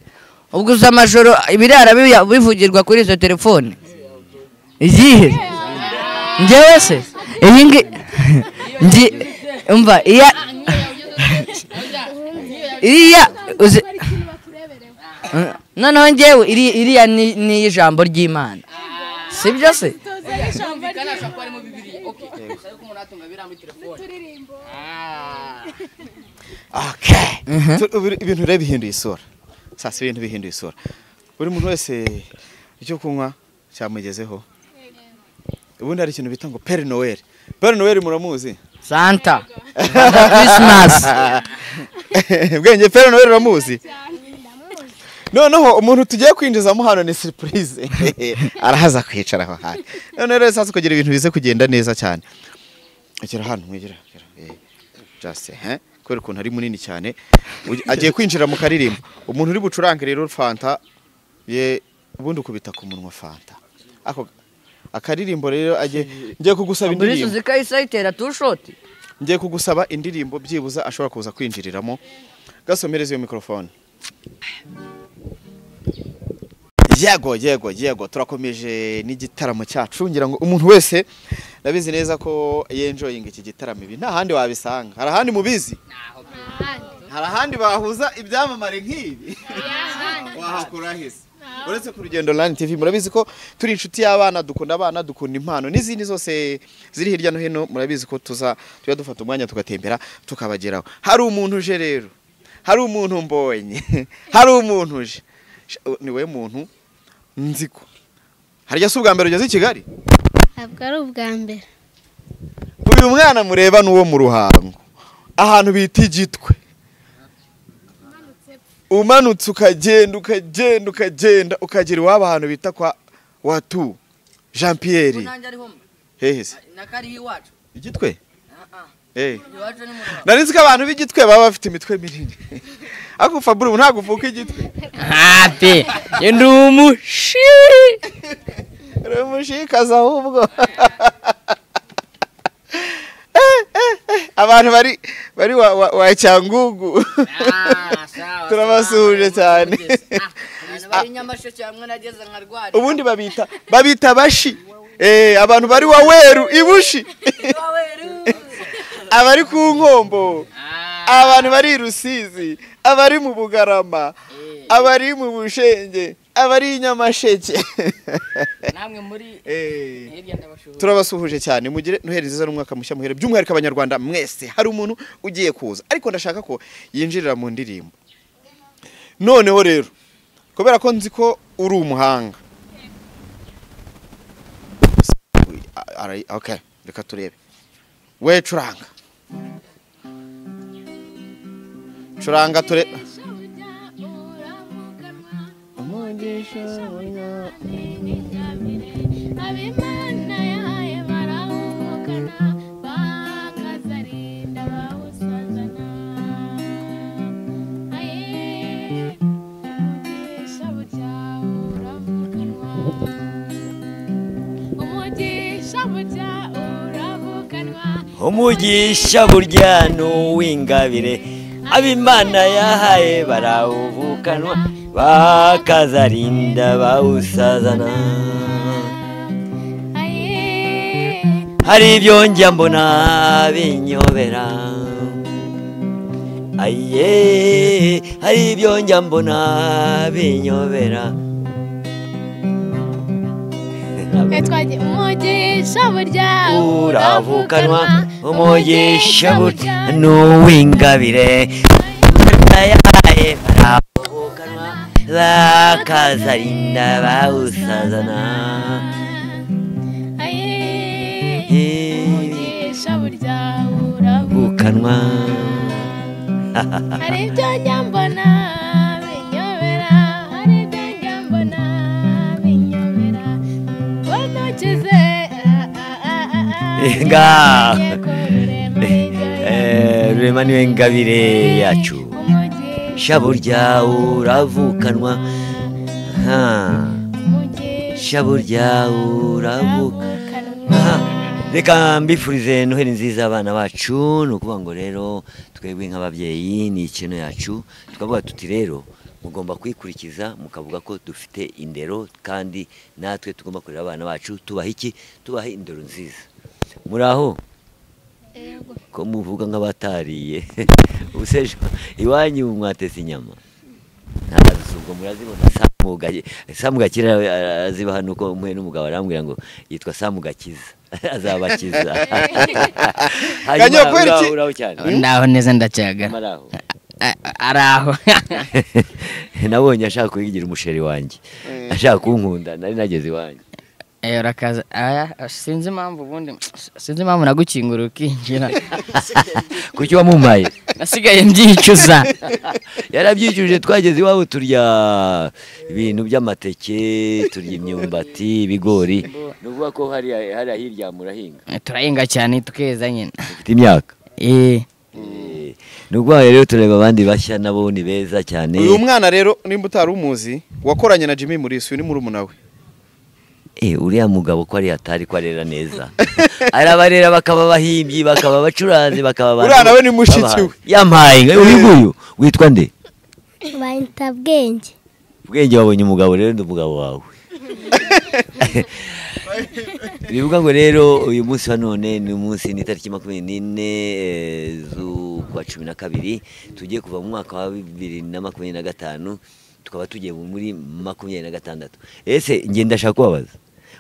Ubwo uza amajoro ibirara bivugirwa kuri izo telefone. Izihe? Njyewe se iyi ngi ngi umva iya iriya noneho njyewe iriya ni ijambo ry'Imana, si byo se? Ibintu rero bihinduye isura. Sasa ibintu bihinduye isura. Buri muntu wese icyo kunywa cyamugezeho. Ubundi hari ikintu bita ngo Père Noël. Père Noël muramuzi? Santa. Christmas. Bwenge Père Noël uramuzi? Noneho umuntu tugiye kwinjizamo hano ni surprise. Arahaza kwicara aho hantu. None rero sasa kugira ibintu bize kugenda neza cyane. Egera hano mwegera. Just kubera ukuntu ari munini cyane agiye kwinjira mu karirimbo. Umuntu uri bucurange rero Fanta ye ubundi ukubita ku munwa Fanta. Ako akaririmbo rero agiye ngiye kugusaba indirimbo. Muri Suzuka isayitera two shot. Ngiye kugusaba indirimbo byibuza ashobora kuza kwinjiriramo. Gasomereze iyo microphone. Yego turakomeje n'igitaramo cyacu ngira ngo umuntu wese nabizi neza ko yenjoying iki gitaramo ibi nta handi wabisanga. Hari ahandi mubizi? Hari ahandi bahuza ibyamamare nk'ibi? Wahakura hese uretse ku Rugendo Online TV. Murabizi ko turi inshuti y'abana, dukunda abana, dukunda impano n'izindi zose ziri hirya no hino. Murabizi ko tuza tuya dufata umwanya tugatembera tukabageraho. Hari umuntu uje rero, hari umuntu mbonye, hari umuntu uje ni we muntu nziko. Harya si ubwa mbere ugeze i Kigali? Ntabwo ari ubwa mbere. Uyu mwana mureba n'uwo mu Ruhango, ahantu bita Igitwe. Umanutse ukagenda ukagenda ukagenda ukagera iwabo ahantu bita kwa Watu Jean Pierre. Hehe se? Igitwe? Nari nzi ko abantu b'Igitwe baba bafite imitwe minini. Ariko Fabure ntabwo uvuka Igitwe. Hape, ndi umushi. Uri umushikaza ahubwo. Abantu bari wa Cyangugu. Turabasuhuje cyane. Ubundi babita bashi. Abantu bari wa Weru ibushi. Abari ku Nkombo, abantu bari Rusizi, abari mu Bugarama, abari mu Bushenge, abari i Nyamasheke. Namwe muri hirya ndabashuhuje. Turabasuhuje cyane. Mugire Noheli nziza n'umwaka mushya muhere by'umwihariko Abanyarwanda mwese. Hari umuntu ugiye kuza ariko ndashaka ko yinjirira mu ndirimbo. Noneho rero kubera ko nzi ko uri umuhanga. Okay, reka turebe. We curanga. Curanga ture. Abimana Umugisha burya n'uw'ingabire, ab'Imana yahaye barawuvukanwa, bakazarinda bawusazana. Hari ibyo njya mbona binyobera, aye, hari ibyo njya mbona binyobera. Umugisha burya uravukanwa, umugisha burya n'uw'ingabire, yahaye barawuvukanwa, bakazarinda bawusazana. Umugisha burya uravukanwa, hari ibyo njya mbona binyobera, hari ibyo njya mbona binyobera. Rurema niwe ngabire yacu, shaburya uravukanwa, shaburya uravukanwa. Reka mbifurize Noheli nziza abana bacu. Ni ukuvuga ngo rero twebwe nk'ababyeyi ni ikintu yacu, tukavuga tuti rero mugomba kwikurikiza, mukavuga ko dufite indero kandi natwe tugomba kurera abana bacu tubaha iki? Tubaha indero nziza. Muraho ko muvuga nk'abatariye usejo iwanyu mwatese inyama ntazo, ubwo murazibona. Samugakira azibaha nuko umwe n'umugabo arambwira ngo yitwa Samugakiza azabakiza. Hanyuma uraho cyane. Ndaho neza ndacyaga. Araho. Nabonye ashaka kwigira umusheri wanjye, ashaka kunkunda, nari nageze iwanjye. Urakaza. Sinzi impamvu ubundi, sinzi impamvu nagukingura ukinjira. Kuki wamumpaye? Nasigaye mbyicuza. Yarabyicuje, twageze iwabo turya ibintu by'amateke, turya imyumbati, ibigori. Nuvuga ko hari hirya murahinga. Turahinga cyane tukeza nyine. Ufite imyaka? Nubwo rero tureba abandi bashya nabo ni beza cyane. Uyu mwana rero nimba utari umuzi wakoranye na Jimmy Mulisa, uyu ni murumuna we. Uriya mugabo ko ari atari ko arera neza. Arabarera bakaba bahimbyi, bakaba bacuranzi, bakaba abantu. Uriya nawe ni mushiki we. Yampaye uyu nguyu witwa nde? Bayita Bwenge. Bwenge wabonye umugabo rero ndi umugabo wawe. Bivuga ngo rero uyu munsi wa none ni umunsi ni tariki 24 z'ukwa 12, tugiye kuva mu mwaka wa 2025 tukaba tugiye muri 26. Ese nge ndashaka kubabaza,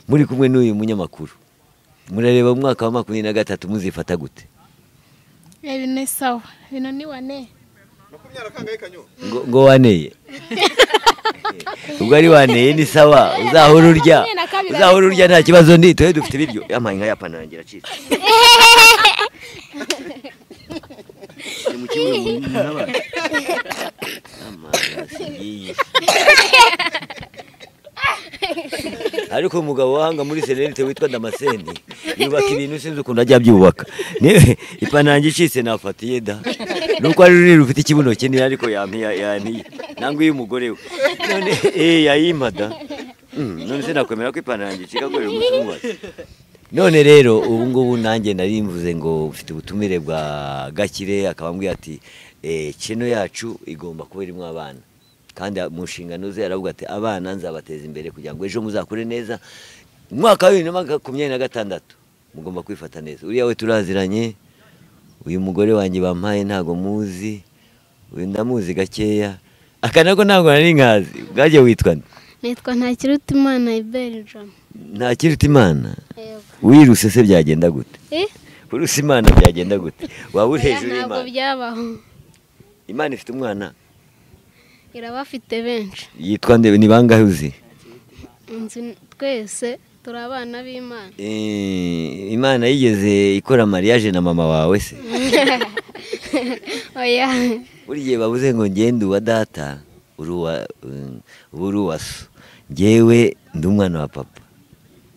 muri kumwe n'uyu munyamakuru murareba mu mwaka wa 23 muzifata gute? Ibintu ni sawa, ibintu ni wane. Ngo waneye. Ubwo ari waneye ni sawa, uzahora urya. Uzahora urya nta kibazo, ndi twe dufite ibiryo. Yampaye nka yapanangira acitse. Mu kibuno n'abana. Ariko umugabo wahanga muri Serenite witwa Damascene yubaka ibintu sinzi ukuntu ajya abyubaka. Ipanange icitse nafatiye da. Nuko ari ruri rufite ikibuno kinini ariko yampiye nangwa uyu mugore we. None yayimpa da. None se nakwemera ko ipanange icika ko umusumazi. None rero ubu ngubu nanjye nari mvuze ngo mfite ubutumire bwa Gakire, akaba ambwiye ati kino yacu igomba kuba irimo abana. Kandi mu nshingano ze aravuga ati abana nzabateza imbere kugira ngo ejo muzakure neza. Mu mwaka wa 2026 mugomba kwifata neza. Uriya we turaziranye, uyu mugore wanjye bampaye ntago muzi, uyu ndamuzi gakeya, aka nako ntabwo nari nkazi. Bwaje witwa nde? Nitwa Ntakirutimana Iberi John. Ntakirutimana? Wiruse se byagenda gute? Uruse Imana byagenda gute? Waba uri hejuru y'Imana? Ntabwo byabaho. Imana ifite umwana? Irabafite benshi. Yitwa nde? Ni bangahe uzi? Nzi twese turi abana b'Imana. Imana yigeze ikora mariage na mama wawe se? Oya. Buri gihe bavuze ngo ngende uwa data, uri uwa so. Njyewe ndi umwana wa papa.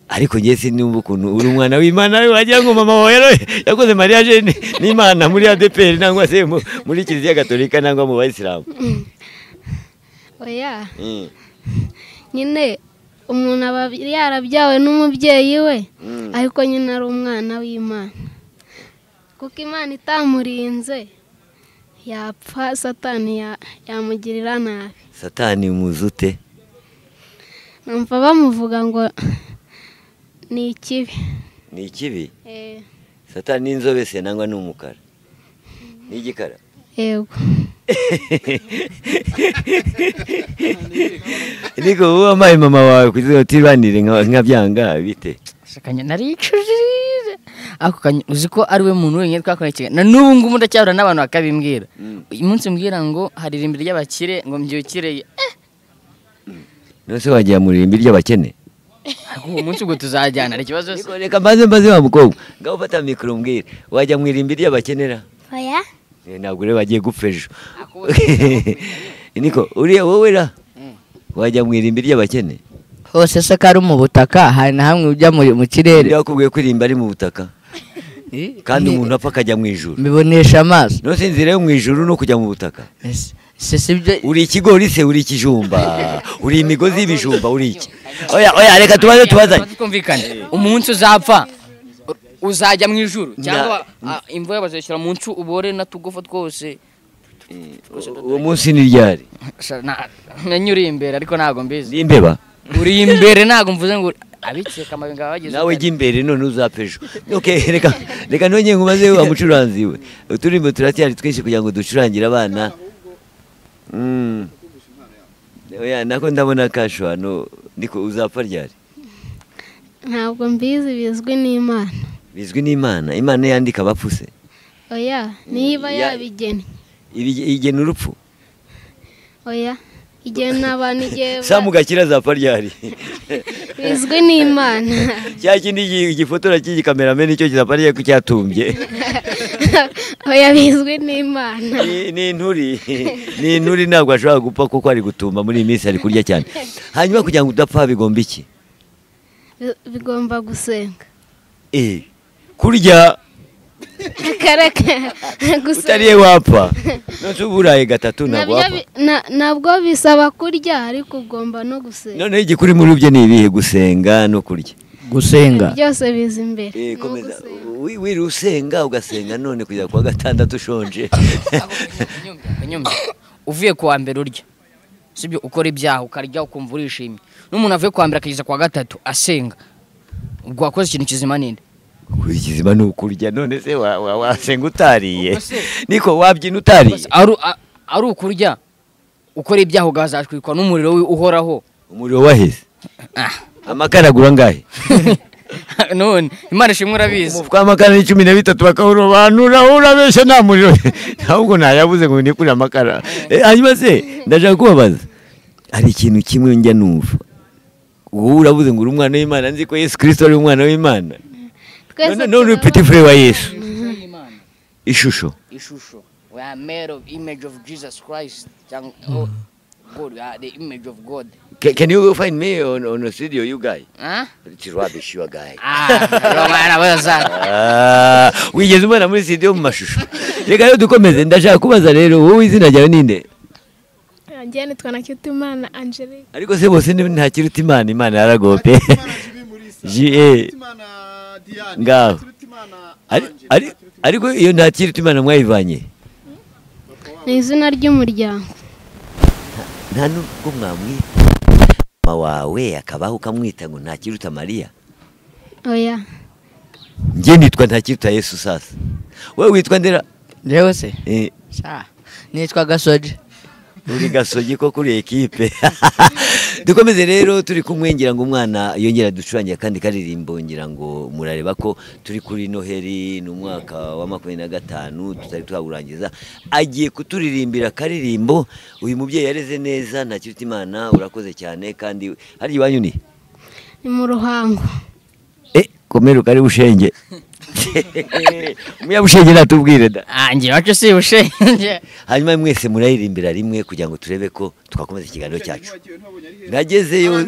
Ariko ngiye sinumva ukuntu uri umwana w'Imana wagira ngo mama wawe yakoze mariage n'Imana muri ADPR nangwa se muri Kiliziya Gatolika nangwa mu Bayisilamu. Oya. Nyine umuntu aba yarabyawe n'umubyeyi we, ariko nyine ari umwana w'Imana. Kuko Imana itamurinze yapfa, Satani yamugirira nabi. Satani muzute? Numva bamuvuga ngo ni ikibi. Ni ikibi? Satani ni inzobe se nangwa ni umukara? Ni igikara? Yego. Niko wowe wampaye mama wawe kugira ngo tibanire nkabyanga bite? Kanya naricujije. Ako kanya uzi ko ari we muntu wenyine twakoranye na n'ubu ngubu ndacyahura n'abantu bakabimbwira. Uyu munsi mbwira ngo hari irimbi ry'abakire ngo mbyukire. None se wagiye mu irimbi ry'abakene? Ariko uwo munsi ubwo tuzajyana hari ikibazo se? Reka mbaze wa mukobwa. Ngaho ufata mikoro mbwira. Wajya mu irimbi ry'abakenera? Oya. Ntabwo rero bagiye gupfa ejo. Niko uriya wowe ra? Wajya mu irimbi ry'abakene? Hose se kari mu butaka, hari na hamwe ujya mu kirere. Yakubwiye ko irimbi ari mu butaka. Kandi umuntu apfa akajya mu ijuru. Mbibonesha amaso. None se inzira yo mu ijuru no kujya mu butaka? Se sibyo. Uri ikigori se, uri ikijumba, uri imigozi y'ibijumba, uri iki? Oya oya reka tubaze tubazanye. Twumvikane. Umunsi uzapfa uzajya mu ijuru cyangwa imvura bazashyira mu ncu ubore na tugufa twose. Uwo munsi ni ryari? Menye uri imbere ariko ntago mbizi. Ni imbeba? Uri imbere ntago mvuze ngo abikeka amabinga bageze. Nawe jya imbere none uzapfa ejo. Okay, reka nongeye nkubaze wa mucuranzi we. Uturimbo turacyari twinshi kugira ngo ducurangire abana. Oya nako ndabona kasho hano niko uzapfa ryari? Ntabwo mbizi, bizwi n'Imana. Bizwi n'Imana? Imana yandika abapfu se? Oya, niba yabigennye. Igena urupfu? Oya, igena abantu igihe. Samu Gakire azapfa ryari? Bizwi n'Imana. Cya kindi gifotora cy'igikamerameni nicyo kizapfa ryari ko cyatumbye? Oya, bizwi n'Imana. Ni inturi. Ni inturi ntabwo ashobora gupfa kuko ari gutumba muri iyi minsi ari kurya cyane. Hanyuma kugira ngo udapfa bigomba iki? Bigomba gusenga. Kurya Kareke utariye wapfa. None uburaye gatatu ntabwo wapfa. Nabwo bisaba kurya ariko ugomba no gusenga. None igikuri muri byo ni ibihe? Gusenga no kurya. Gusenga byose biza imbere. Komeza wiri usenga ugasenga none kugeza kuwa gatandatu ushonje. Uvuye kuwa mbere urya, sibyo, ukora ibyaha ukarya ukumva urishimye. N'umuntu avuye kuwa mbere akageza kuwa gatatu asenga, ubwo wakoze ikintu kizima ninde? Kizima ni ukurya. None se wasenga utariye? Niko wabyina utariye? Ari ukurya ukora ibyaha ugazatwikwa n'umuriro uhoraho. Umuriro waheze? Amakara agura angahe? None Imana ishimwe urabizi. Umufuka w'amakara ni 13 bakawurobanura, urabeshya nta muriro. Ahubwo ntayabuze ngo nikure amakara. Hanyuma se ndashaka kubabaza, hari ikintu kimwe njya numva. Wowe urabuze ngo uri umwana w'Imana, nzi ko Yesu Kristo ari umwana w'Imana. None uri petit frère wa Yesu. Ishusho. Ishusho. We are made of image of Jesus Christ. Oh, God, we are the image of God. Can you find me on the studio, you guy? Huh? It's rubbish, you guy. Ah, wigeze ubona muri studio mu mashusho. Reka rero dukomeze, ndashaka kubaza rero wowe izina ryawe ninde? Njye nitwa Ntakirutimana Angelique. Ariko se bose ni Ntakirutimana, Imana yaragope. J ngaho. Ariko iyo Ntakirutimana mwayivanye? Ni izina ry'umuryango. Nta nubwo mwamwita mama wawe akabaho ukamwita ngo Ntakiruta Mariya? Oya. Njye nitwa Ntakiruta Yesu sasa. Wewe witwa ndera? Njyewe se? Nitwa Gasogi. Uri Gasogi ko kuri ekipe. Dukomeze rero turi kumwe ngira ngo umwana yongera ducurangira kandi karirimbo, ngira ngo murareba ko turi kuri Noheri n'umwaka wa 2025 tutari twawurangiza. Agiye kuturirimbira karirimbo uyu mubyeyi yareze neza. Ntakirutimana urakoze cyane. Kandi hari iwanyu ni? Ni mu Ruhango. Komera kari bushenge. Umuyabushenge natubwire da. Ngiye wacu si bushenge. Hanyuma mwese murayirimbira rimwe kugira ngo turebe ko twakomeza ikiganiro cyacu. Nagezeyo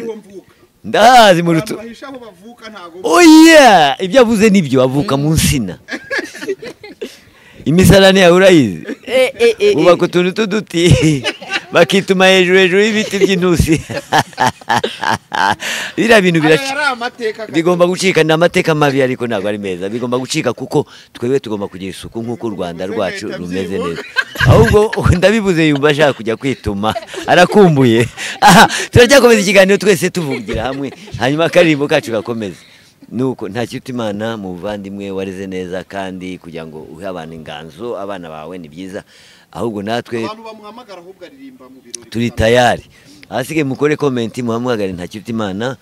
ndahazi mu rutu. Oya, ibyo avuze nibyo, avuka mu nsina. Imisarane yawe urayizi? Ubaka utuntu tuduti. Bakituma hejuru y'ibiti by'intusi. Biriya bintu bigomba gucika, ni amateka mabi ariko ntabwo ari meza. Bigomba gucika kuko twebwe tugomba kugira isuku nk'uko u Rwanda rwacu rumeze neza. Ahubwo ndabibuze yumva ashaka kujya kwituma, arakumbuye. Turacyakomeza ikiganiro twese tuvugira hamwe, hanyuma akaririmbo kacu gakomeze. Nuko nta Ntakirutimana muvandimwe wareze neza, kandi kugira ngo uhe abantu inganzo abana bawe ni byiza. Ahubwo natwe abantu bamuhamagara ahubwo aririmba mu birori turi tayari. Ahasigaye mukore comment muhamagare Ntakirutimana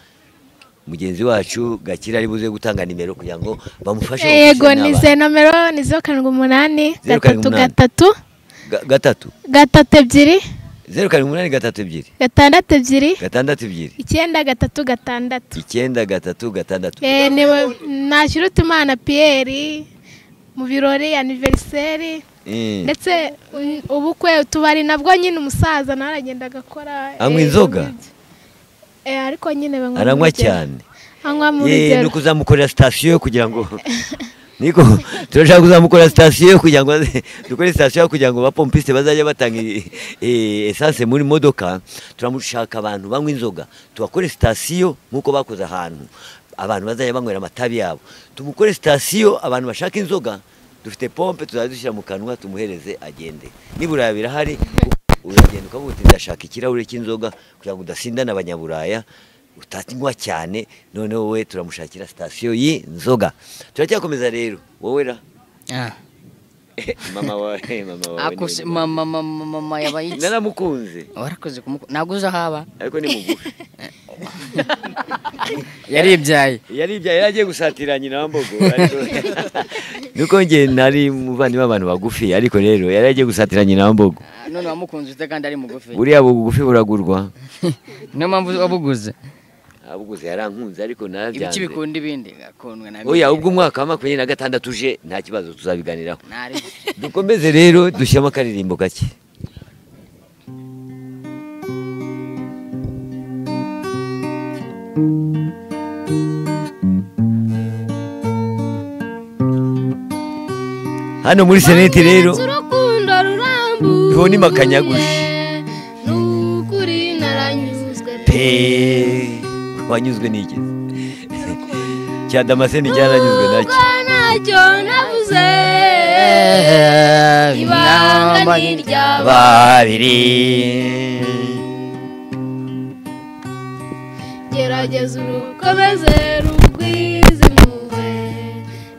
mugenzi wacu Gakira ari buze gutanga nimero kugira ngo bamufashe. Yego ni ze nomero ni 078 3 3 3 2 078 3 2 6 2 6 2 9 3 6 9 3 6. Ntakirutimana Pierre mu birori anniversaire ndetse ubukwe utubari nabwo nyine umusaza nawe aragenda agakora. Anywa inzoga? Ariko nyine banywa aranywa cyane. Anywa mu rugero. Ni kuzamukorera station kugira ngo niko turashaka kuzamukorera station kugira ngo dukore station kugira ngo abapompiste bazajya batanga essence muri modoka. Turamushaka abantu banywa inzoga tubakore station nkuko bakoze ahantu abantu bazajya banywera amatabi yabo. Tumukore station abantu bashaka inzoga, dufite pompe tuzadushyira mu kanwa tumuhereze agende. Nibura birahari uragenda ukavuga uti ndashaka ikirahure cy'inzoga kugira ngo udasindana abanyaburaya utatinywa cyane. None wowe turamushakira station y'inzoga. Turacyakomeza rero wowe ra mama wawe akose mama yabaye naramukunze. Warakoze kumukunda naguza haba ariko ni mugufi. Yaribyaye yaragiye gusatira nyina wa Mbogo. Nuko nge nari muvandimwe abantu bagufi ariko rero yaragiye gusatira nyina wa Mbogo. None wamukunze ute kandi ari mugufi? Buriya bugufi buragurwa. Niyo mpamvu wabuguze. Abuguze yarankunze ariko narabyanze. Ibiki bikunda ibindi gakundwa na. Oya ubwo umwaka wa 26 uje nta kibazo tuzabiganiraho. Dukomeze rero dushyamo akaririmbo gake. Hano muri seneti rero tubona imakanyagushi nukuri naranyuzwe pe. Wanyuzwe n'iki? Cya Damascene cyaranyuzwe nacyo. Ntacyo navuze ibanga ni irya babiri. Gerageza urukomeze rugwize impuhwe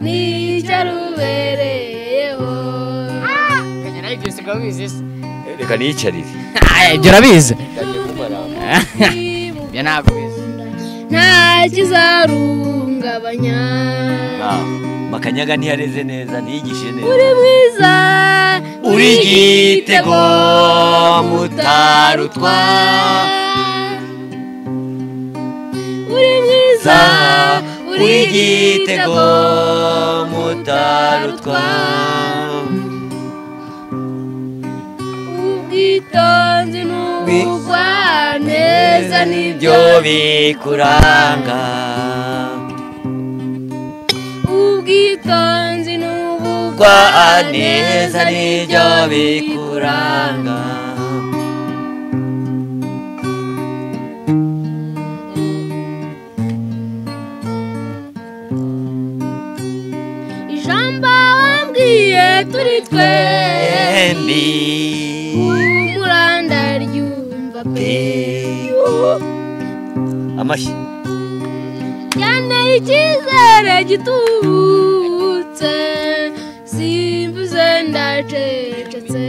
n'icyo rubereyeho. Reka niyicarire. Ibyo urabizi? Ibyo ntabwo ubizi. Nta kizarungabanya. Makanyaga ntiyareze neza, ntiyigishe neza. Uri mwiza, uri igitego mutarutwa. Uri mwiza, uri igitego mutarutwa. Ubwitonzi n'ubugwaneza nibyo bikuranga. Ubwitonzi n'ubugwaneza nibyo bikuranga. Ijambo wambwiye turi twembi umuranda ryumva pe. Amashyi cyane icyizere gitubutse simvuze ndacecetse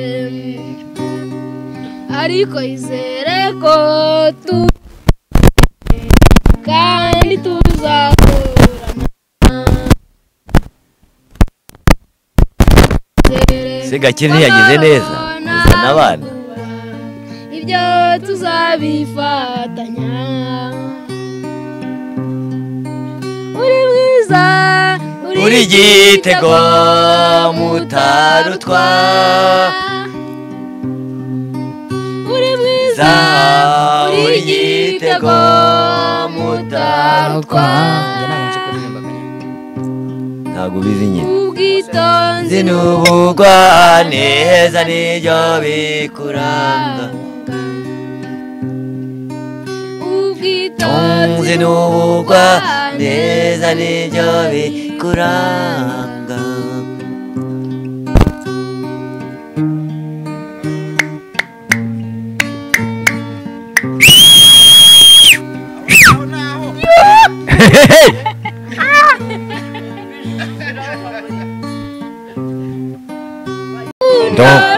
ariko izere ko tu kandi tuzahorana. Se Gakire ntiyagize neza kuzana abana. Ibyo tuzabifatanya. Uri mwiza, uri igitego mutarutwa. Uri mwiza, uri igitego mutarutwa. Ntabwo ubizi nyine. Ubwitonzi n'ubugwaneza nibyo bikuranga. Ubwitonzi n'ubugwa neza nibyo bikuranga.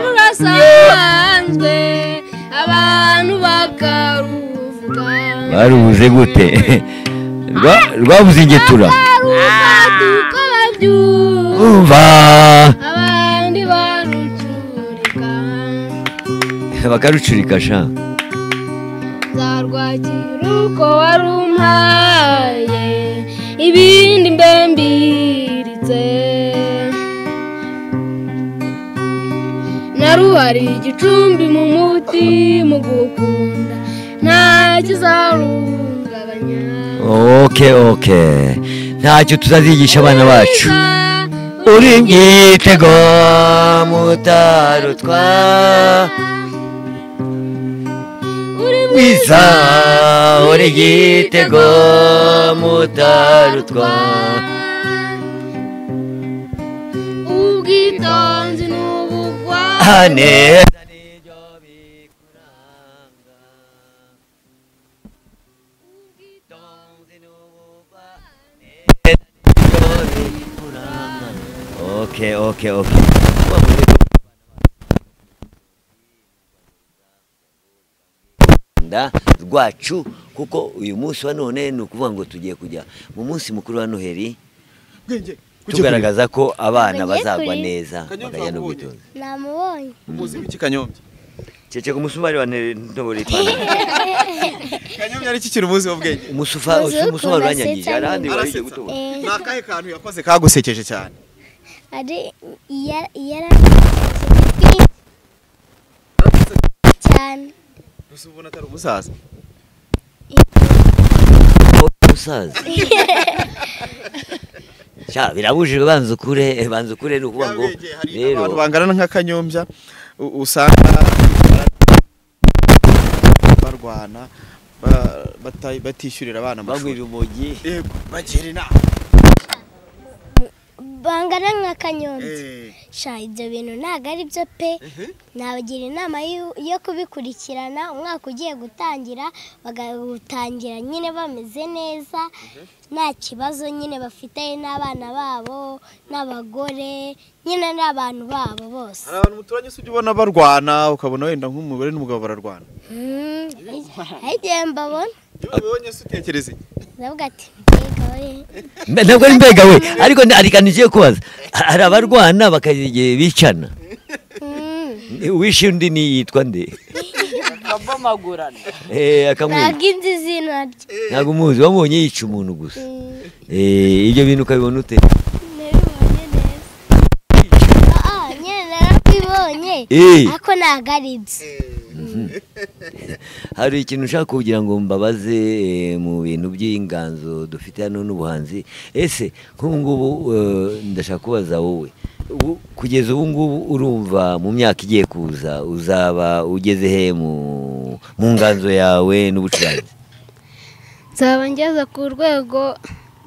Rurasanzwe abantu bakaruvuga. Barubuze gute? Rwabuze ingetura. Uko babyumva abandi barucurika. Bakarucurika sha. Nzarwakira uko warumpaye ibindi mbe mbiritse. Naruhari igicumbi mu muti mu gukunda nta kizarungabanya. Okay, okay. Ntacyo tuzazigisha abana bacu. Uri igitego mutarutwa. Uri mwiza, uri igitego mutarutwa. Ubwitonzi n'ubugwa neza nibyo bikuranga. Ubwitonzi n'ubugwa neza nibyo bikuranga. Okay, okay, okay. Rwacu kuko uyu munsi wa none ni ukuvuga ngo tugiye kujya mu munsi mukuru wa Noheli tugaragaza ko abana bazagwa neza bakajya no kwitonda. Namubonye. Umuzi w'iki Kanyombya? Cece ku musumari wa ntobore ipantaro. Kanyombya ari kikiri umuzi w'ubwenge. Umusumari uranyangije arahandi warije gutobora. Nakahe kantu yakoze kagusekeje cyane? Ari yara cyane. Gusa ubona atari umusaza. Umusaza. Sha birabujijwe banza ukure nukuvuga ngo rero abantu bangana nka Kanyombya usanga barwana batishyurira abana amashuri banywa urumogi. Yego bagira inama bangana nka Kanyombya. Sha ibyo bintu ntago ari byo pe. Nabagira inama yo kubikurikirana umwaka ugiye gutangira bagatangira nyine bameze neza nta kibazo nyine bafite n'abana babo n'abagore nyine n'abantu babo bose. Hari abantu muturanye se ubona barwana ukabona wenda nk'umugore n'umugabo bararwana? Agiye mbabona. Iyo ubonye se utekereza iki? Ndavuga ati mbega we. Ntabwo ari mbega we ariko arikanije kubaza. Hari abarwana bakagiye bicana. Uwishe undi ni yitwa nde? Akabomagurana. Akamwica. Ntabwo inzi izina rye. Ntabwo umuzi wamubonye yica umuntu gusa. Ibyo bintu ukabibona ute? Nabibonye neza. Nyine narabibonye. Ariko ntabwo ari byo. Hari ikintu ushaka kugira ngo mbabaze mu bintu by'inganzo dufite hano n'ubuhanzi. Ese nk'ubu ngubu ndashaka kubaza wowe, kugeza ubu ngubu urumva mu myaka igiye kuza uzaba ugeze he mu nganzo yawe n'ubucuranzi? Nzaba ngeze ku rwego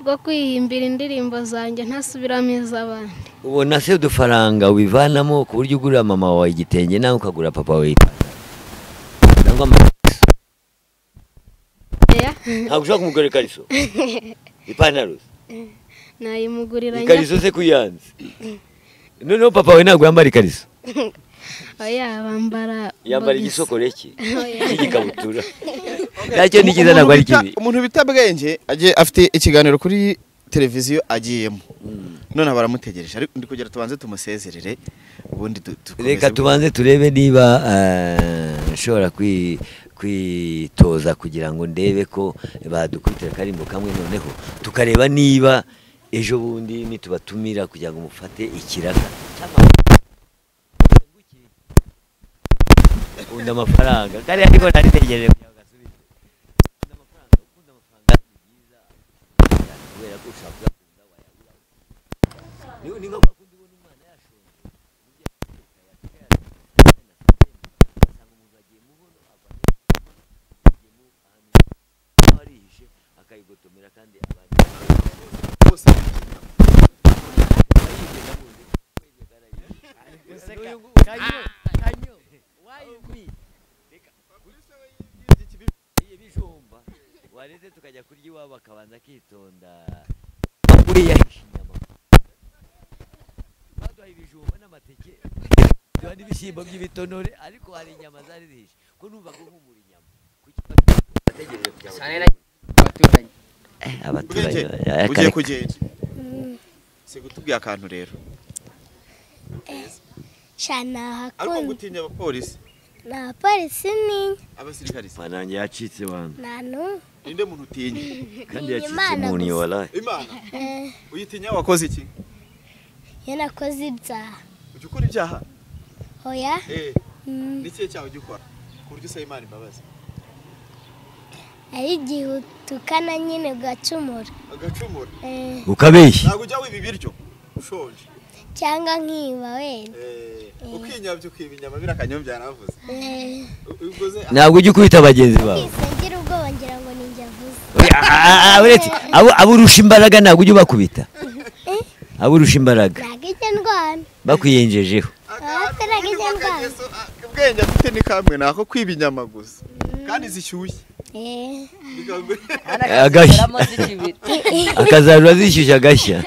rwo kwihimbira indirimbo zanjye ntasubiramo iz'abandi. Ubona se udufaranga wivanamo ku buryo ugurira mama wawe igitenge nawe ukagura papa wawe ipantaro? Ntabwo ushobora kumugurira ikariso? Ipantaro? Nayimugurira. Ikariso se kuyanze? Noneho papa we ntabwo yambara ikariso? Oya, bambara. Yambara igisokore cye n'igikabutura. Nacyo ni cyiza ntabwo ari kibi. Umuntu bita Bwenge afite ikiganiro kuri televiziyo agiyemo. None baramutegereje ariko ndi kugira tubanze tumusezerere ubundi dukomeze. Reka tubanze turebe niba nshobora kwitoza kugira ngo ndebe ko badukubitira karimbo kamwe, noneho tukareba niba ejo bundi nitubatumira kugira ngo mufate ikiraka ukunda amafaranga kari ariko naritegereje kugira ngo gasubize. Ukunda amafaranga ni byiza kubera ko ushobora kuyakunda wayabura. Ni nko kundi ubona umwana yashonje usanga umuntu agiye muhono ava arihisha. Akayigotomera kandi abandi bose. Kanyo why me ibijumba wareze tukajya kurya iwabo akabanza akitonda buriya inyama baduhaye ibijumba n'amateke duha n'ibishyimbo by'ibitonore ariko hari inyama zari zihishe ko numva ko nkumura inyama kuki bategereje kugira ngo abaturanyi ugiye kugenda sigutubwiye akantu rero shana ariko hakunda gutinya abapolisi na polisi ni abasirikare manange yacitse bantu nanu ninde muntu utinya kandi yacitse umuntu walahi Imana uyitinya wakoze iki iyo nakoze ibyaha ujya ukora ibyaha oya ni ikihe cyaha ujya ukora ku buryo usaba Imana imbabazi ari igihe utukana nyine ugacumura agacumura ukabeshya ntabwo ujya wiba ibiryo ushonje cyangwa nkiba wenda ukinyabya ukiba inyama birakanyombya yaravuze ntabwo ujya ukubita bagenzi bawe ngira ubwoba ngira ngo ni njye avuze uretse abo urusha imbaraga ntabwo ujya ubakubita abo urusha imbaraga ntabwo ijya ndwana bakwiyenjejeho ntabwo ijya ndwana ubwenge afite ni kamwe ni ako kwiba inyama gusa kandi zishyushye agashya akazarura zishyushye agashya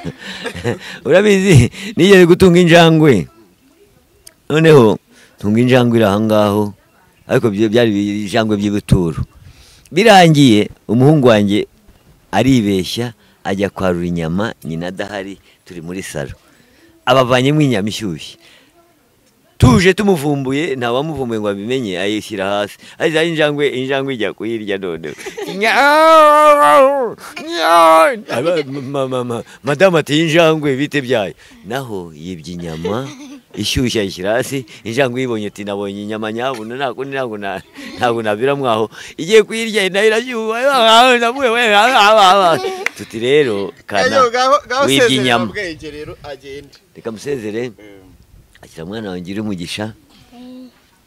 urabizi nigeze gutunga injangwe noneho tunga injangwe iri aho ngaho ariko byari ibijangwe by'ibituro birangiye umuhungu wanjye aribeshya ajya kwarura inyama nyina adahari turi muri salo abavanyemo inyama ishyushye tuje tumuvumbuye nta wamuvumbuye ngo abimenye ayishyira hasi ayiza injangwe injangwe ijya kuyirya noneho madamu ati injangwe bite byayo naho yibye inyama ishyushye ayishyira hasi injangwe yibonye ati nabonye inyama nyabuna ntabwo nabira mwaho igiye kuyirya nayo irashyuha tuti rero kana wibye inyama reka musezere akira mwana wanjye uri umugisha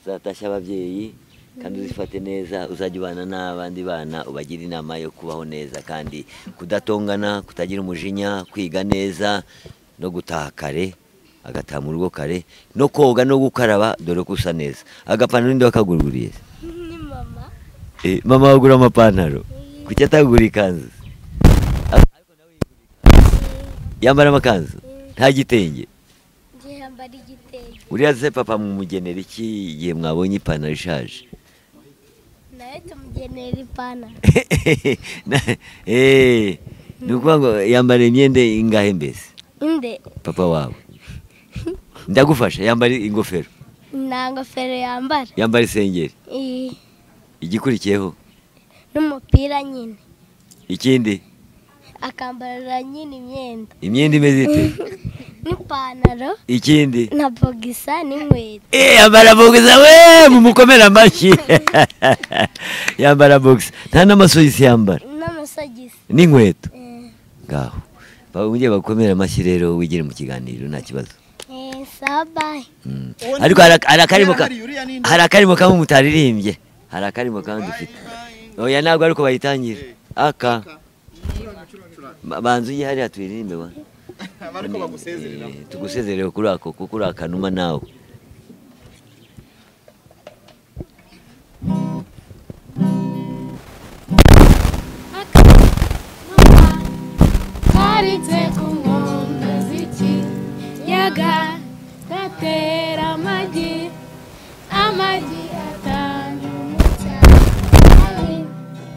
uzatashye ababyeyi kandi uzifate neza uzajya ubana n'abandi bana ubagira inama yo kubaho neza kandi kudatongana kutagira umujinya kwiga neza no gutaha kare agataha mu rugo kare no koga no gukaraba dore ko usa neza agapantaro ninde wakagururiye ni mama mama wagura amapantaro kuki atagura ikanzu yambara amakanzu nta gitenge uriya se papa mumugenera iki igihe mwabonye ipantaro ishaje nawe tumugenera ipantaro ni ukuvuga ngo yambara imyenda ingahe mbese inde papa wawe ndagufasha yambara ingofero nta ngofero yambara yambara isengeri igikurikiyeho n'umupira nyine ikindi akambara nyine imyenda imyenda imeze ite n'ipantaro ikindi na bogisa n'inkweto yambara bogisa we mumukomera amashyi yambara bogisa nta n'amasogisi yambara n'amasogisi n'inkweto ngaho ugiye bakomera amashyi rero wigire mu kiganiro nta kibazo sawa bayi ariko hari akarimo kamwe mutaririmbye hari akarimo kamwe dufite oya ntabwo ariko bayitangira aka banza ujye hariya tuyiririmbe wa tugusezerere kuri ako kuko uri akanuma nawe karitse ku nkombe z'ikiyaga gatera amagi amagi atanu mu cyari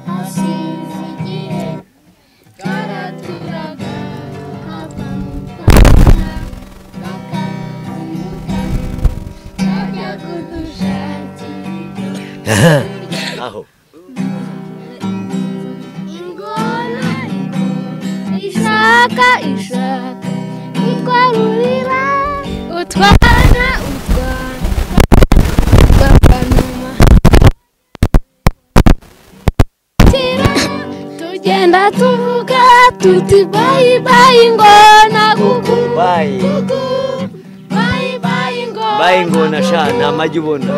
hasize igihe karaturaga kava mu rwanda kakazimuka kajya kudushakira ibyo aho ingona ishaka ishaka itwarurira utwana utwana twakanuma tugenda tuvuga tuti bayi bayi ngona gugu bayi bayi bayi ngona bayi ngona sha nta magi ubona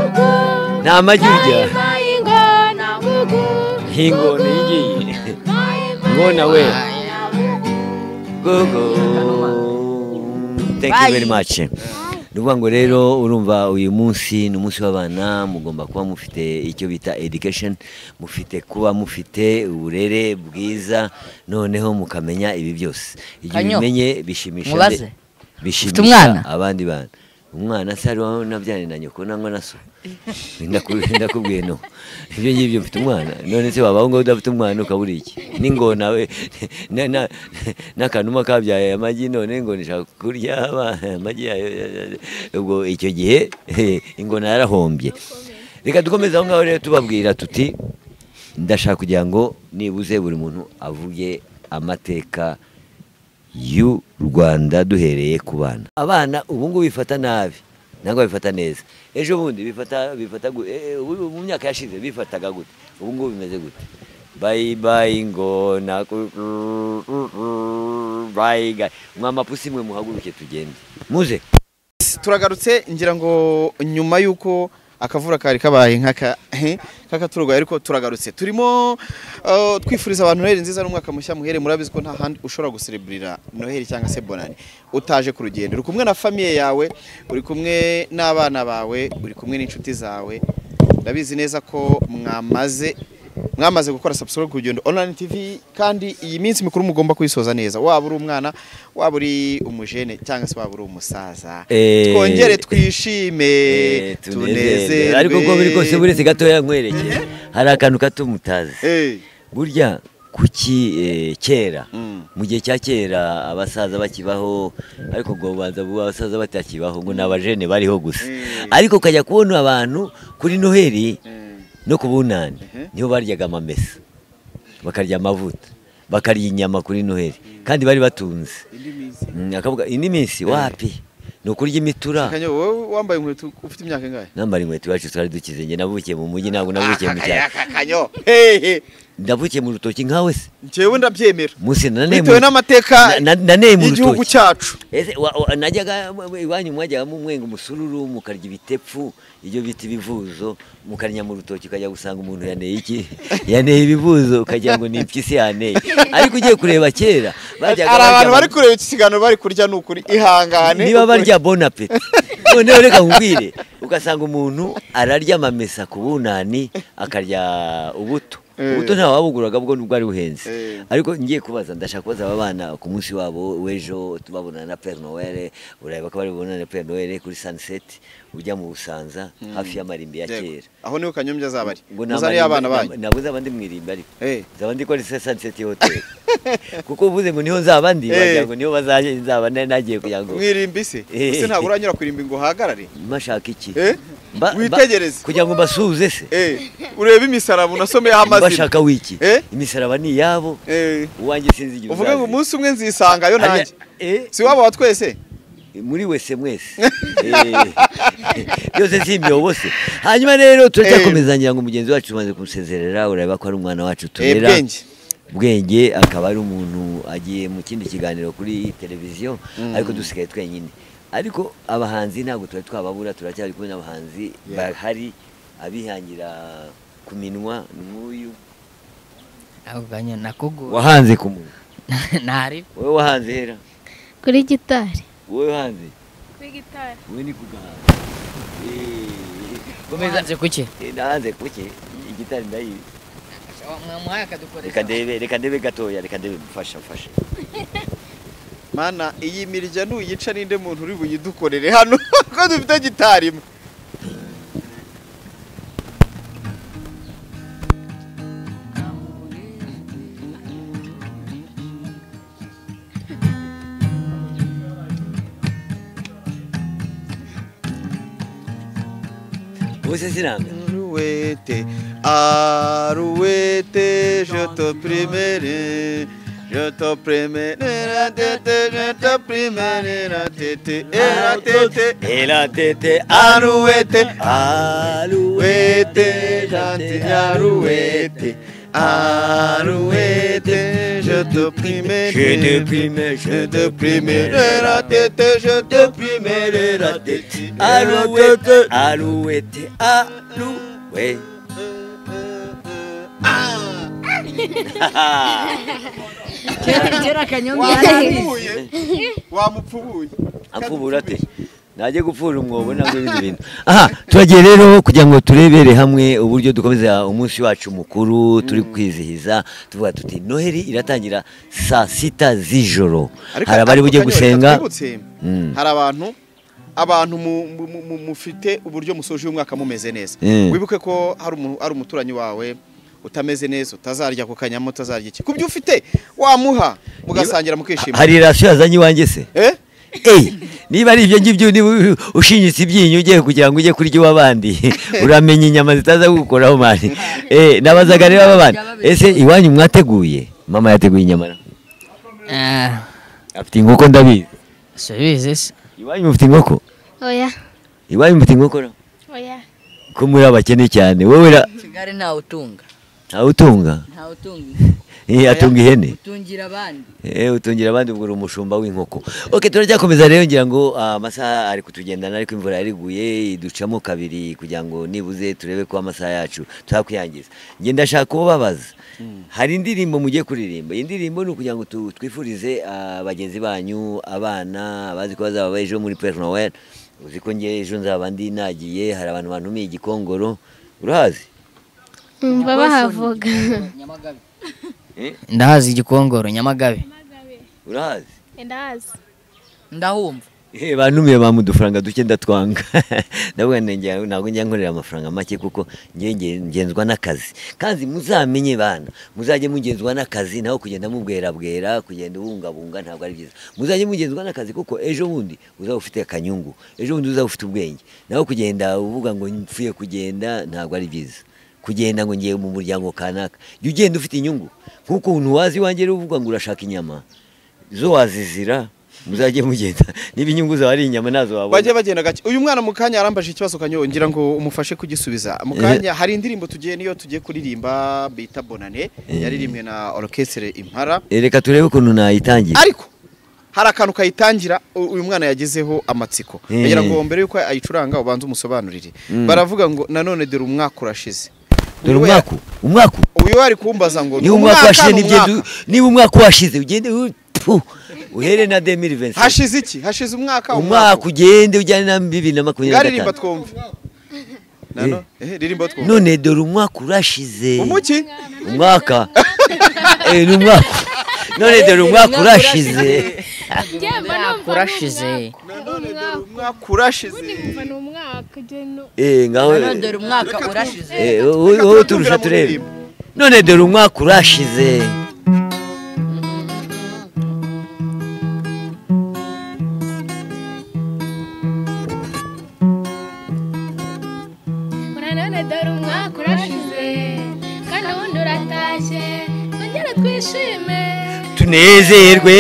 nta magi urya bayi ngona gugu nk'ingona iyi ngiyi Ngona we. Go go. Thank you very much. Nuvuga ngo rero urumva uyu munsi ni umunsi w'abana, mugomba kuba mufite icyo bita education, mufite kuba mufite uburere bwiza, noneho mukamenya ibi byose. Igihe ubimenye bishimisha bishimisha abandi bana. Umwana se ari nabyane na nyoko nangwa na so. Ndakubwiye no. Ibyo ngibyo mfite umwana. None se wabaho ngo udafite umwana ukabura iki? N'ingona we n'akanuma kabyaye amagi none ngo nishaka kurya amagi yayo. Ubwo icyo gihe ingona yarahombye. Reka dukomeze aho ngaho rero tubabwira tuti ndashaka kugira ngo nibuze buri muntu avuge amateka y'u Rwanda duhereye ku bana. Abana ubu ngubu bifata nabi nangwa bifata neza. Ejo bundi bifata mu myaka yashize bifataga gute? Ubu ngubu bimeze gute? Bye bye ngona bye guy. Mwa pusi mwe muhaguruke tugende. Muze. Turagarutse ngira ngo nyuma yuko akavura kari kabaye nkaka kakaturwaye ariko turagarutse turimo twifuriza abantu Noheli nziza n'umwaka mushya muhere. Murabizi ko nta handi ushobora guserebrira Noheli cyangwa se Bonane utaje ku rugendo. Uri kumwe na famille yawe, uri kumwe n'abana bawe, uri kumwe n'inshuti zawe. Ndabizi neza ko mwamaze gukora subscribe ku Rugendo Online TV, kandi iyi minsi mikuru mugomba kuyisoza neza, waba uri umwana, waba uri umujene cyangwa se waba uri umusaza. Twongere twishime tunezerwe. Ariko uko biri kose buretse gatoya nkwereke hari akantu gato mutazi. Burya kuki kera mu gihe cya kera abasaza bakibaho, ariko ngo banza abasaza batakibaho ngo n'abajene bariho gusa, ariko ukajya kubona abantu kuri Noheli no kubunani niho baryaga amamesa, bakarya amavuta, bakarya inyama kuri Noheli, kandi bari batunze. Akavuga indi minsi wapi ni ukurya imitura. Wowe wambaye inkweto ufite imyaka ingahe? Nambara inkweto iwacu twari dukize, njye navukiye mu mujyi ntabwo navukiye mu cyaro. Ndavukiye mu rutoki nkawe se? Njyewe ndabyemera. Musi bitewe n'amateka y'igihugu cyacu. Ese najyaga iwanyu mwajyaga mumwenga umusururu, mukarya ibitepfu, ibyo bita ibivuzo, mukarya mu rutoki, ukajya gusanga umuntu yaneye iki? Yaneye ibivuzo ukagira ngo ni impyisi yaneye. Ariko ugiye kureba kera bajyaga hari abantu bari kureba iki kiganiro bari kurya nukuri ihangane. Niba barya bon appetit. Noneho reka nkubwire, ugasanga umuntu ararya amamesa ku bunani, akarya ubuto. Ubuto nta wabuguraga bwo nubwo ari buhenze. Ariko ngiye kubaza, ndashaka kubaza aba bana ku munsi wabo w'ejo tubabona na Père Noël, ureba ko bari bubona na Père Noël kuri Sunset ujya mu Busanza hafi y'amarimbi ya kera. Aho niho Kanyombya azaba ari. Muzari y'abana banyu. Ntabwo nzaba ndi mwirimbi ariko. Nzaba ndi kuri Sunset Hotel. Kuko uvuze ngo niho nzaba ndi, wagira ngo niho bazaje nzaba nagiye kugira ngo. Mwirimbi se? Ese ntabwo uranyura kurimbi ngo uhagarare? Mashaka iki? Witegereze. Kugira ngo mbasuhuze se? Urebe imisaraba unasomeye amazina. Bashaka wiki. Imisaraba ni yabo. Uwanjye sinzi igihe. Uvuge ngo umunsi umwe nzisangayo nanjye. Si wabo wa twese? Muri wese mwese. Byose si imyobo se. Hanyuma rero turacyakomeza ngira ngo mugenzi wacu tumaze kumusezerera, ureba ko ari umwana wacu turera. Bwenge akaba ari umuntu agiye mu kindi kiganiro kuri televiziyo, ariko dusigaye twenyine. Ariko abahanzi ntabwo twari twababura, turacyari kumwe n'abahanzi bahari abihangira ku minwa n'uyu. Ahubwo nakugu. Wahanze ku munwa. Nari. Wowe wahanze hera? Kuri gitari. Wowe wahanze? Kuri gitari. Wowe ni kugahanga. Wahanze kuki? Nahanze kuki? Igitari ndayizi. Reka ndebe gatoya, reka ndebe mfasha. Mana iyi mirya nuyica ninde muntu uri buyidukorere hano ko dufite gitari imwe. Ubuse sinanga. Arouette, arouette, je te primerai. Je te promets la tête, je te promets la tête, et la tête, et la tête, alouette, alouette, gentille alouette, alouette, je te promets, je te promets, je te promets la tête, je te promets la tête, alouette, alouette, alouette. Kera Kanyombya yarabizi. Wamupfubuye. Apfubura ate? Najye gupfura umwobo ntabwo ibindi bintu. Aha, turagiye rero kugira ngo turebere hamwe uburyo dukomeza umunsi wacu mukuru turi kwizihiza, tuvuga tuti Noheli iratangira saa 6 z'ijoro. Hari abari bujye gusenga. Hari abantu mufite uburyo musoje umwaka mumeze neza. Wibuke ko hari umuturanyi wawe utameze neza, utazarya ku kanyama, utazarya iki. Kubyo ufite wamuha mugasangira mukishima. Hari ration yazanye iwanjye se? Niba ari ibyo ngibyo niba ushinyitse ibyinyo ugiye kugira ngo ujye kurya iw'abandi uramenya inyama zitaza gukoraho mani. Nabazaga rero abana, ese iwanyu mwateguye? Mama yateguye inyama. Afite inkoko ndabizi. Subize se. Iwanyu mufite inkoko? Oya. Iwanyu mufite inkoko ra? Oya. Ko muri abakene cyane wowe ra? Kigali ntawe utunga. Ntawe utunga? Ntawe utunga. Atunga ihene. Utungira abandi. Utungira abandi ubwo uri umushumba w'inkoko. Okay, turacyakomeza rero ngira ngo amasaha ari kutugendana ariko imvura yariguye iducamo kabiri kugira ngo nibuze turebe ko amasaha yacu tutakwiyangiza. Nge ndashaka kubabaza. Hari indirimbo mugiye kuririmba. Iyi ndirimbo ni ukugira ngo twifurize bagenzi banyu, abana abazi ko bazaba ejo muri Père Noël. Uzi ko nge ejo nzaba ndi nagiye, hari abantu bantumiye Igikongoro. Urahazi? Mba bahavuga. Ndahazi Igikongoro Nyamagabe. Urahazi? Ndahazi. Ndahumva. Bantumiye bamudufaranga duke ndatwanga. Ndavuga ntabwo njya nkorera amafaranga make kuko nge ngenzwa n'akazi. Kandi muzamenye bana, muzajye mugenzwa n'akazi naho kugenda mubwerabwera, kugenda ubungabunga ntabwo ari byiza. Muzajye mugenzwa n'akazi kuko ejo bundi uzaba ufite akanyungu, ejo bundi uzaba ufite ubwenge. Naho kugenda uvuga ngo mpfuye kugenda ntabwo ari byiza. Kugenda ngo ngiye mu muryango kanaka, jya ugenda ufite inyungu. Nkuko umuntu wazi iwanjye rero uvuga ngo urashaka inyama zo wazizira, muzajye mugenda niba inyungu zawe ari inyama nazo wabona. Bajye bagenda gake. Uyu mwana mu kanya arambaje ikibazo Kanyo, ngira ngo umufashe kugisubiza. Mu kanya hari indirimbo tugiye niyo tugiye kuririmba bita Bonane, yaririmbwe na Orchestre Impara. Reka turebe ukuntu nayitangira. Ariko hari akantu kayitangira uyu mwana yagezeho amatsiko. Ngira ngo mbere yuko ayicuranga ubanze umusobanurire. Baravuga ngo nanone dore umwaka urashize. Dore umwaka, umwaka. Uyu ari kumbaza ngo niba umwaka washize nibyo, niba umwaka washize ugende uhere na 2025. Hashize iki? Hashize umwaka, umwaka ugende ujyane na 2025. Ngaririmba twumve. Nano, ririmba twumve. None dore umwaka urashize. Umuki? Umwaka. Ni umwaka. None dore umwaka urashize. Urashize. None dore umwaka urashize. Ngaho. None dore umwaka urashize. Wowe turusha turebe. None dore umwaka urashize. None dore umwaka urashize kandi ubundi uratashye, twongere twishime tunezerwe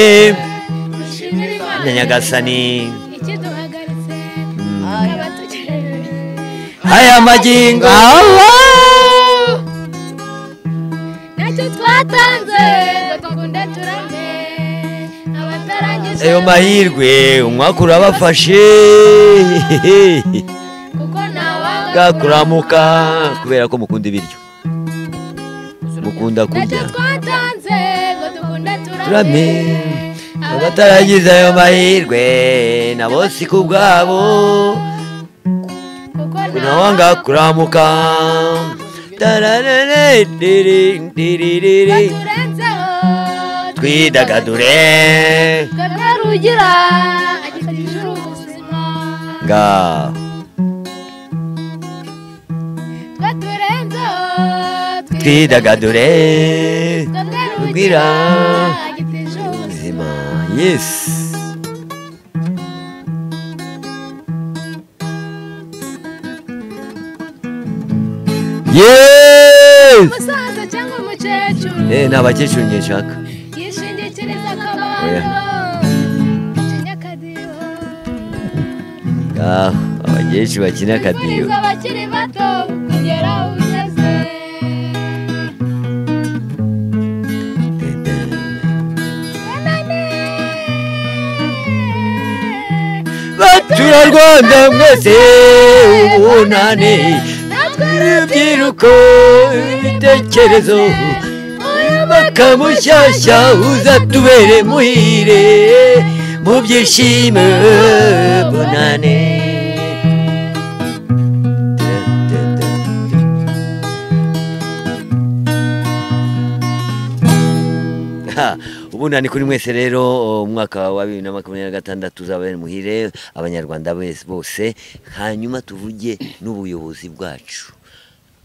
na Nyagasani ikiduhagaritse tukaba tugejeje aya magingo. Ntacyo twatanze ngo dukunde turame abatarangije ayo mahirwe, umwaka urabafashe kuko gakuramuka kubera ko mukunda ibiryo, mukunda kurya. Ntacyo twatanze ngo dukunde turame abataragize ayo mahirwe nabo si ku bwabo, ntawanga kuramuka. Twidagadure rugira agifite ubuzima ngaho twidagadure rugira ubuzima. Yes. Yes. Umusaza cyangwa umukecuru. Ni abakecuru ngiye nshaka. Yishingikiriza akabando. Akadiho. Abakecuru bakina akadiho. Abakiri bato kugera aho ugeze. Baturarwanda mwese ubunane, urubyiruko ibitekerezo Umwaka mushyashya uzatubere muhire mu byishimo bonane. Ubunani kuri mwese rero, umwaka wa 2026 uzabere muhire abanyarwanda bose, hanyuma tuvuge n'ubuyobozi bwacu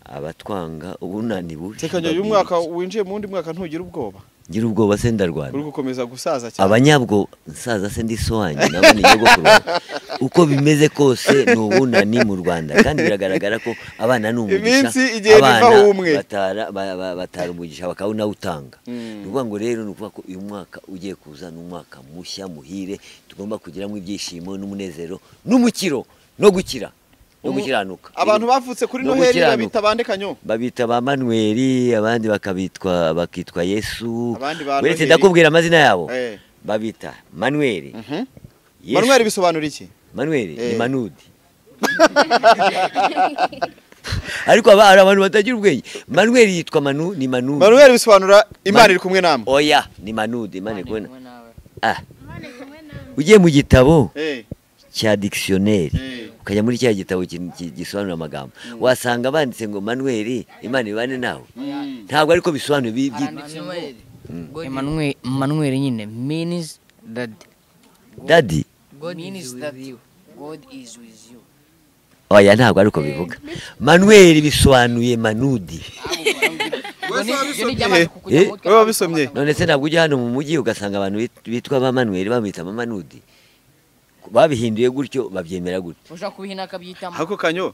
abatwanga ubunani bubi. Tekanya uyu mwaka winjiye mu wundi mwaka ntugira ubwoba? Ngira ubwoba se ndarwana. Uri gukomeza gusaza cyane. Abanyabwo nsaza se ndi so wanjye nabo ni nyogokuru. Uko bimeze kose ni ubunani mu Rwanda kandi biragaragara ko abana ni umugisha. Iminsi igenda ivaho umwe. Batara umugisha bakawunawutanga. Ni ukuvuga ngo rero ni ukuvuga ko uyu mwaka ugiye kuza ni umwaka mushya muhire tugomba kugiramo ibyishimo n'umunezero n'umukiro no gukira. No gukiranuka. Abantu bavutse kuri Noheli babita bande Kanyo? Babita ba Manuel, abandi bakabitwa bakitwa Yesu. Uretse ndakubwira amazina yabo. Babita Manuel. Manuel bisobanura iki? Manuel ni Manudi. Ariko hari abantu batagira ubwenge. Manuel yitwa Manu ni Manudi. Manuel bisobanura Imana iri kumwe namwe. Oya, ni Manudi, Imana iri kumwe. Ah. Ugiye mu gitabo cya dictionnaire ukajya muri cya gitabo gisobanura amagambo wasanga banditse ngo Manuel Imana ibane nawe. Ntabwo ariko bisobanuye. Emmanuel nyine means that daddy means that God is with you. Oya ntabwo ariko bivuga. Manuel bisobanuye Manudi. Wewe wabisomye? None se ntabwo ujya hano mu mujyi ugasanga abantu bitwa ba Manuel bamwita Manudi. Babihinduye gutyo babyemera gutyo. Ushaka kubihina akabyitamo. Hako Kanyo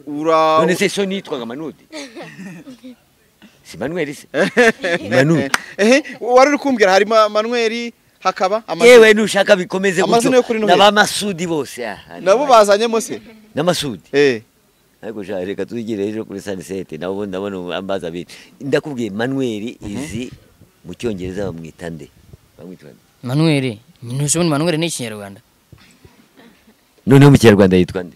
ura none se so nitwaga Manudi. Si Manuel se. Manudi. Wari uri kumbwira hari Manuel hakaba amazina. Yewe nushaka bikomeze gutyo. Naba Masudi bose. Nabo bazanyemo se. Na Masudi. Ariko sha reka tugire ejo kuri Sunset nabo ndabona ambaza biri. Ndakubwiye Manuel izi mu cyongereza bamwita nde? Bamwitwa nde? Manuel, ntusubone Manuel ni ikinyarwanda. Noneho mu kinyarwanda yitwa nde?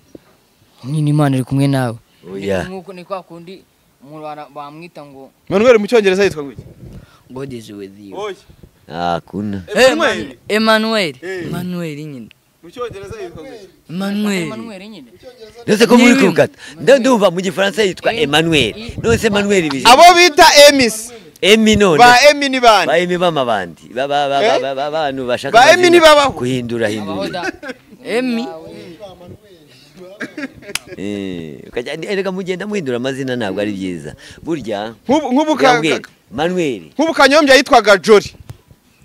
Nyine Imana iri kumwe nawe. Oya. Nkuko ni kwa kundi bamwita ngo Manuel mu cyongereza yitwa ngo iki? God is with you. Oya. Ah kuna. Emmanuel. Emmanuel nyine. Mu cyongereza yitwa ngo iki? Emmanuel. Emmanuel nyine. Nose ko muri kubukata. Ndumva mu gifaransa yitwa Emmanuel. Nose Emmanuel bije. Abo bita Emis. Emi none. Ba Emi ni bande? Ba Emi bamabandi. Ba ba ba ba bantu bashaka. Ba Emi ni babaho. Kuhindura hindura. Emi. Erega mugenda muhindura amazina ntabwo ari byiza. Burya nk'ubu Manuel. Nk'ubu Kanyombya yitwaga Jori.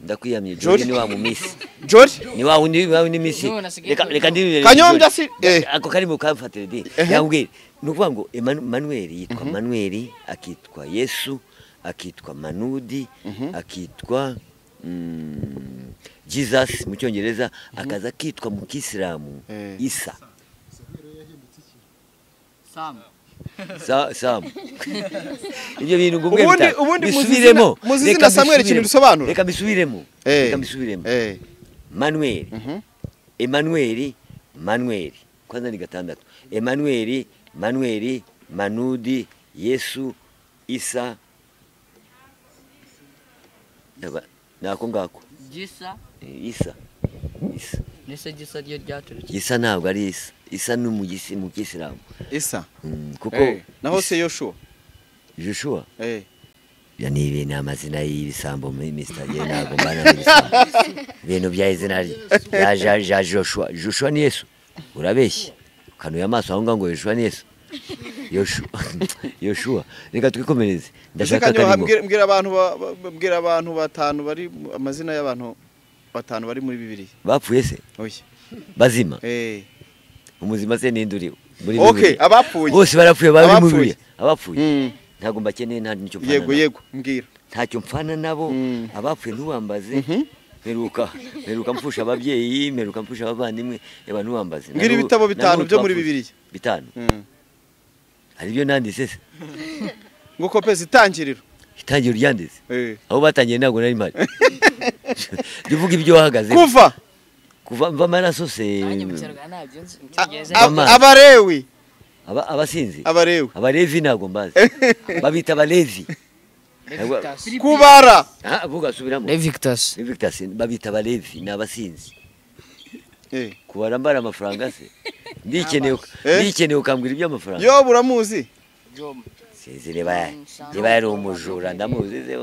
Ndakwiyamye Jori ni wa mu misi. Jori ni wa undi wa undi misi. Reka ndi Kanyombya si ako kari mu kamfatire di. Yambwira ni ukuvuga ngo Emmanuel yitwa Manuel, akitwa Yesu, akitwa Manudi, akitwa Jesus mu cyongereza, akaza akitwa mu Kisilamu Isa. Sam. Sam. Ibyo bintu ngo ubwe bisubiremo. Muzizina Samuel ikintu bisobanura. Reka bisubiremo. Reka bisubiremo. Manuel. Emmanuel, Manuel. Kwanza ni gatandatu. Emmanuel, Manuel, Manudi, Yesu, Isa. Nako ngako. Gisa. Isa. Isa. Nese Gisa ryo ryaturutse. Isa ntabwo ari Isa. Isa ni mu Kisilamu. Isa. Kuko naho se Yoshua. Joshua? Ya ni ibintu amazina y'ibisambo muri Mr. Ye ntabwo mbana n'ibisambo. Ibintu bya izina rya Joshua. Joshua ni Yesu. Urabeshye. Ukanuye amaso aho ngaho ngo Joshua ni Yesu. Yoshua. Yoshua. Reka twikomereze. Ndashaka karimo. Mbwira abantu batanu bari amazina y'abantu batanu bari muri Bibiliya. Bapfuye se? Oya. Bazima. Umuzima se ninduri muri Bibiliya. Okay, abapfuye. Bose barapfuye bari muri Bibiliya. Abapfuye. Ntabwo mbakeneye nta nicyo mfana. Yego yego mbwira. Ntacyo mfana nabo abapfuye ntubambaze. Mperuka mfusha ababyeyi, mperuka mfusha abavandimwe, eba ntubambaze. Mbwira ibitabo bitanu byo muri Bibiliya. Bitanu. Hari ibyo nanditse se? Ngo kopeza itangiriro. Itangiriro ryanditse? Aho batangiye ntabwo nari mpari. Ndivuga ibyo wahagaze. Kuva mva amaraso se. Abarewi. Abasinzi. Abarewi. Abalevi ntabwo mbazi. Babita abalevi. Kubara. Vuga subiramo. Levictus. Levictus babita balevi ni abasinzi. Kubara mbara amafaranga se. Ndikeneye ukambwira iby'amafaranga. Yo buramuzi. Sinzi niba yari umujura ndamuzi se.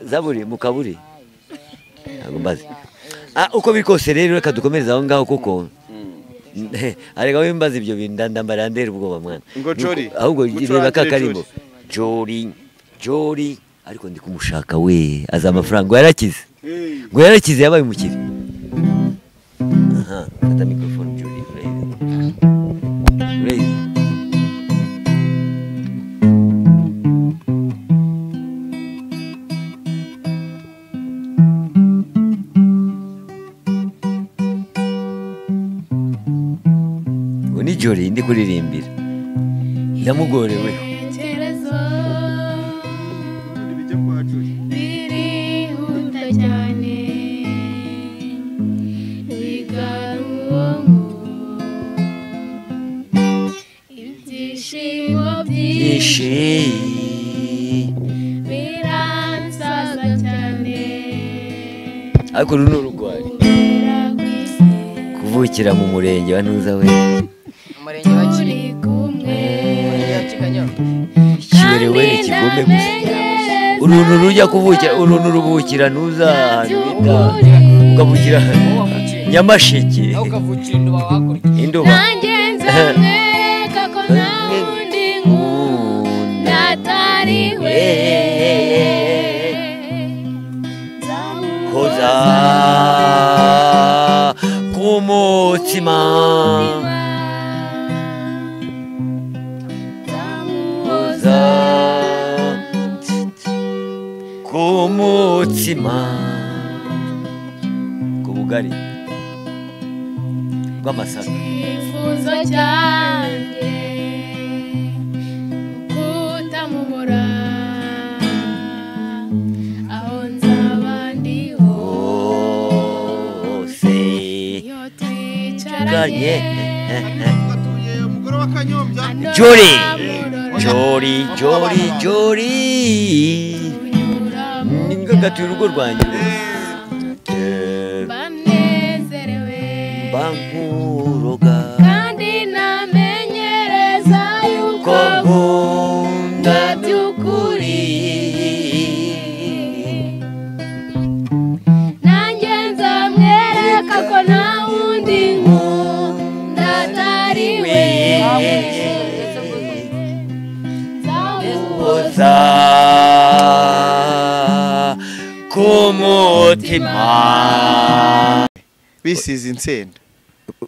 Zaburi mukaburi. Ntabwo mbazi. Uko biri kose rero reka dukomereze aho ngaho kuko arega wimbaza ibyo bintu ndambara ndera ubwoba mwana. Ngo Jori. Ahubwo reba kakarimo. Jori ariko ndi kumushaka we aza amafaranga yarakize. Ngo yarakize yabaye umukire. Aha, fata microphone Jori. Urayizi. Jori ndi kuririmbira ndamugorewe birihuta cyane bigaruwo ibyishimo byinshi biransaza cyane. Ariko runo rugwari kuvukira mu murenge wa Ntuza we kiberewe ikigome gusa. Uruntu rujya kuvukira uruntu rubukira ntuza ahantu bita ukavukira Nyamasheke indoba. Nanjye nzamwereka ko nta wundi nkunda atari we. Koza ku mutima kumutima kubugari bw'amasaka. Icyifuzo cyanjye kutamubura aho nzaba ndi hose iyo twicaranye. Jori Jori Jori Jori ngatuye urugo rwanjye banezerewe bankuroga kandi namenyereza yuko nkunda by'ukuri. Nanjye nzamwereka ko nta wundi nkunda atari we. Nzamuhoza kumutima. Bisize insenda.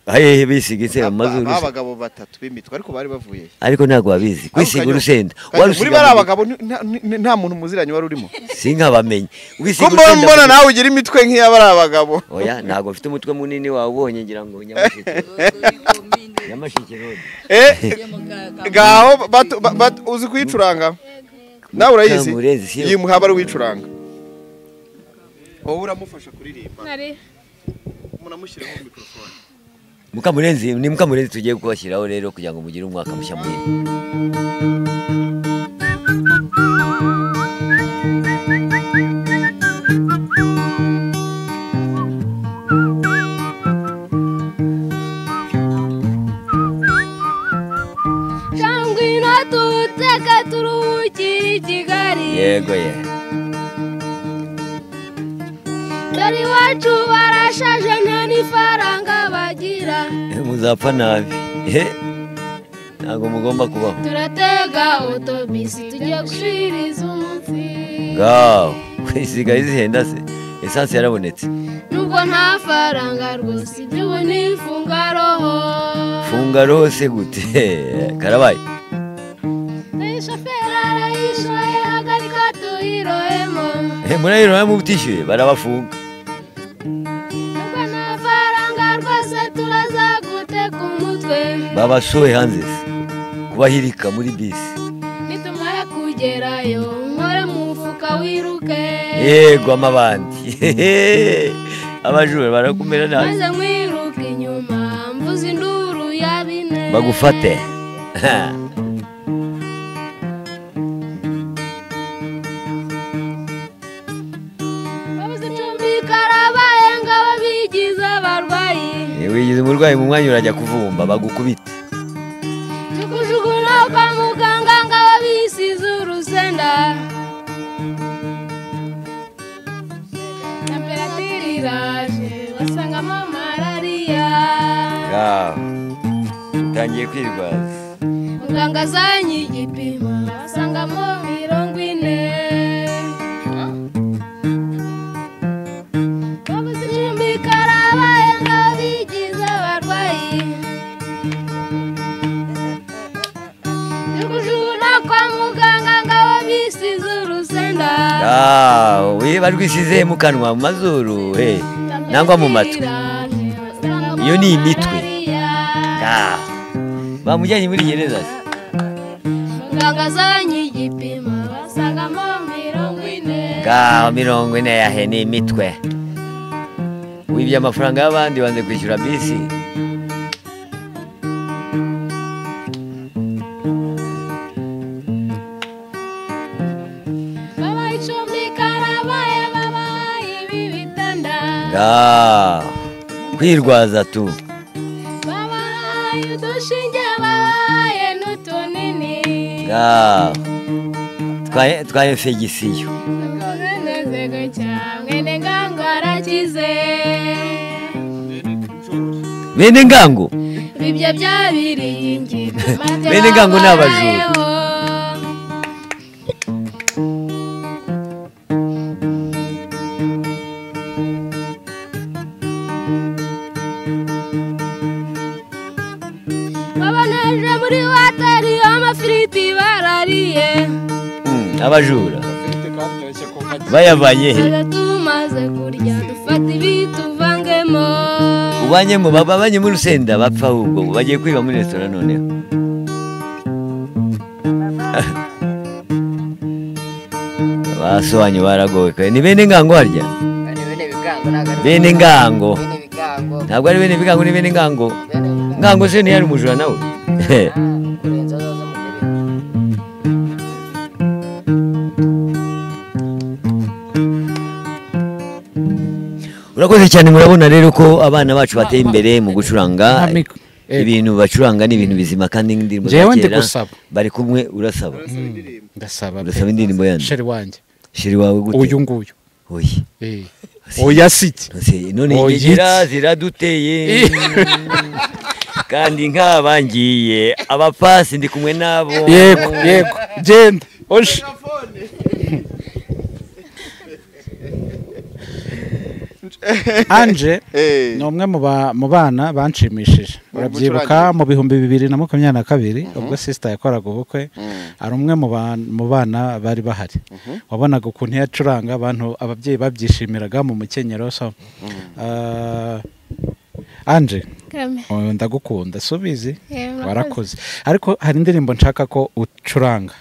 Ayehe bisiga insenda amazuru. Abagabo batatu b'imitwe ariko bari bavuye. Ariko ntabwo babizi kwisiga urusenda. Muri bari abagabo nta muntu muziranye wari urimo. Sinkabamenye. Wisiga urusenda. Mbona nawe ugira imitwe nk'iy'abari abagabo. Oya ntabwo mfite umutwe munini wawubonye ngira ngo Nyamasheke. Nyamasheke road. Gaho uzi kuyicuranga? Nawe urayizi? Yimuhaba ari wicuranga. Wowe uramufasha kuririmba. Munamushyiraho microphone. Mukamurenzi ni Mukamurenzi tugiye kubashyiraho rero kugira ngo mugire umwaka mushya muhire. Shangwino tuteka turuhukire i Kigali. Yego ye. Dore iwacu barashaje nta n'ifaranga bagira. Muzapfa nabi. Ntabwo mugomba kubaho. Turatega otobisi tujya gushiriza umunsi. Ngaho isigaye zihenda se. Esanse yarabonetse. Nubwo nta faranga rwose iby'ubu ni funga roho. Funga roho se gute? Karabaye. Shoferi arayishoye hagarika tuyirohemo. Murayirohemo utishyuye barabafunga. Nubwo nta faranga rwose turaza guteka umutwe. Babasohoye hanze se kubahirika muri bisi. Nitumara kugerayo nkore mu mufuka wiruke. Yego amabandi. Abajura barakumera nabi. Maze nkwiruke inyuma mvuze induru ya bine. Bagufate. Wigize umurwayi mu mwanya urajya kuvumba bagukubita. Jukujuku kwa muganga ngo abisize urusenda. Temperature iraje basangamo malaria. Ngaho utangiye kwirwaza. Muganga azanye igipimo basangamo 40. Babuze icumbi karabaye ngo bigize abarwayi. Jukujuku kwa muganga ngo abisize urusenda. Barwisize mu kanwa, mu mazuru, nangwa mu matwi. Iyo ni imitwe. Bamujyanye muri gereza se. Muganga azanye igipimo basangamo 40. Ngaho 40 yahe ni imitwe. Wibye amafaranga y'abandi wanze kwishyura bisi. Kwirwaza tu. Babaye udushinge babaye n'utunini. Twaye fegisiyo. Bene ngango. Bibye byabiringi. Bene ngango n'abajura. Abajura bayavanye he? Tumaze kurya dufata ibituvangemo. Ubanyemo babanye muri rusenda bapfa ahubwo bagiye kwiba muri restaurant noneho. Basobanyu baragowe. Ni bene ngango harya? Bene ngango. Ntabwo ari bene bigango, ni bene ngango. Ngango se ntiyari umujura nawe. Urakoze cyane. Murabona rero ko abana bacu bateye imbere mu gucuranga. Ibintu bacuranga ni ibintu bizima kandi indirimbo za kera. Bari kumwe. Urasaba? Ndasaba. Urasaba indirimbo yandi? Sheri wanjye. Sheri wawe gute? Uyu nguyu. Oya. Oya siki. None ingegera ziraduteye. Kandi nkabangiye abapasi ndi kumwe nabo. Yego yego. Genda. Osh. Anje ni umwe mu bana banshimishije. Urabyibuka mu 2022 ubwo sister yakoraga ubukwe, ari umwe mu bana bari bahari. Wabonaga ukuntu yacuranga abantu, ababyeyi babyishimiraga mu mukenyero. So Anje ndagukunda, subizi warakoze. Ariko hari indirimbo nshaka ko ucuranga.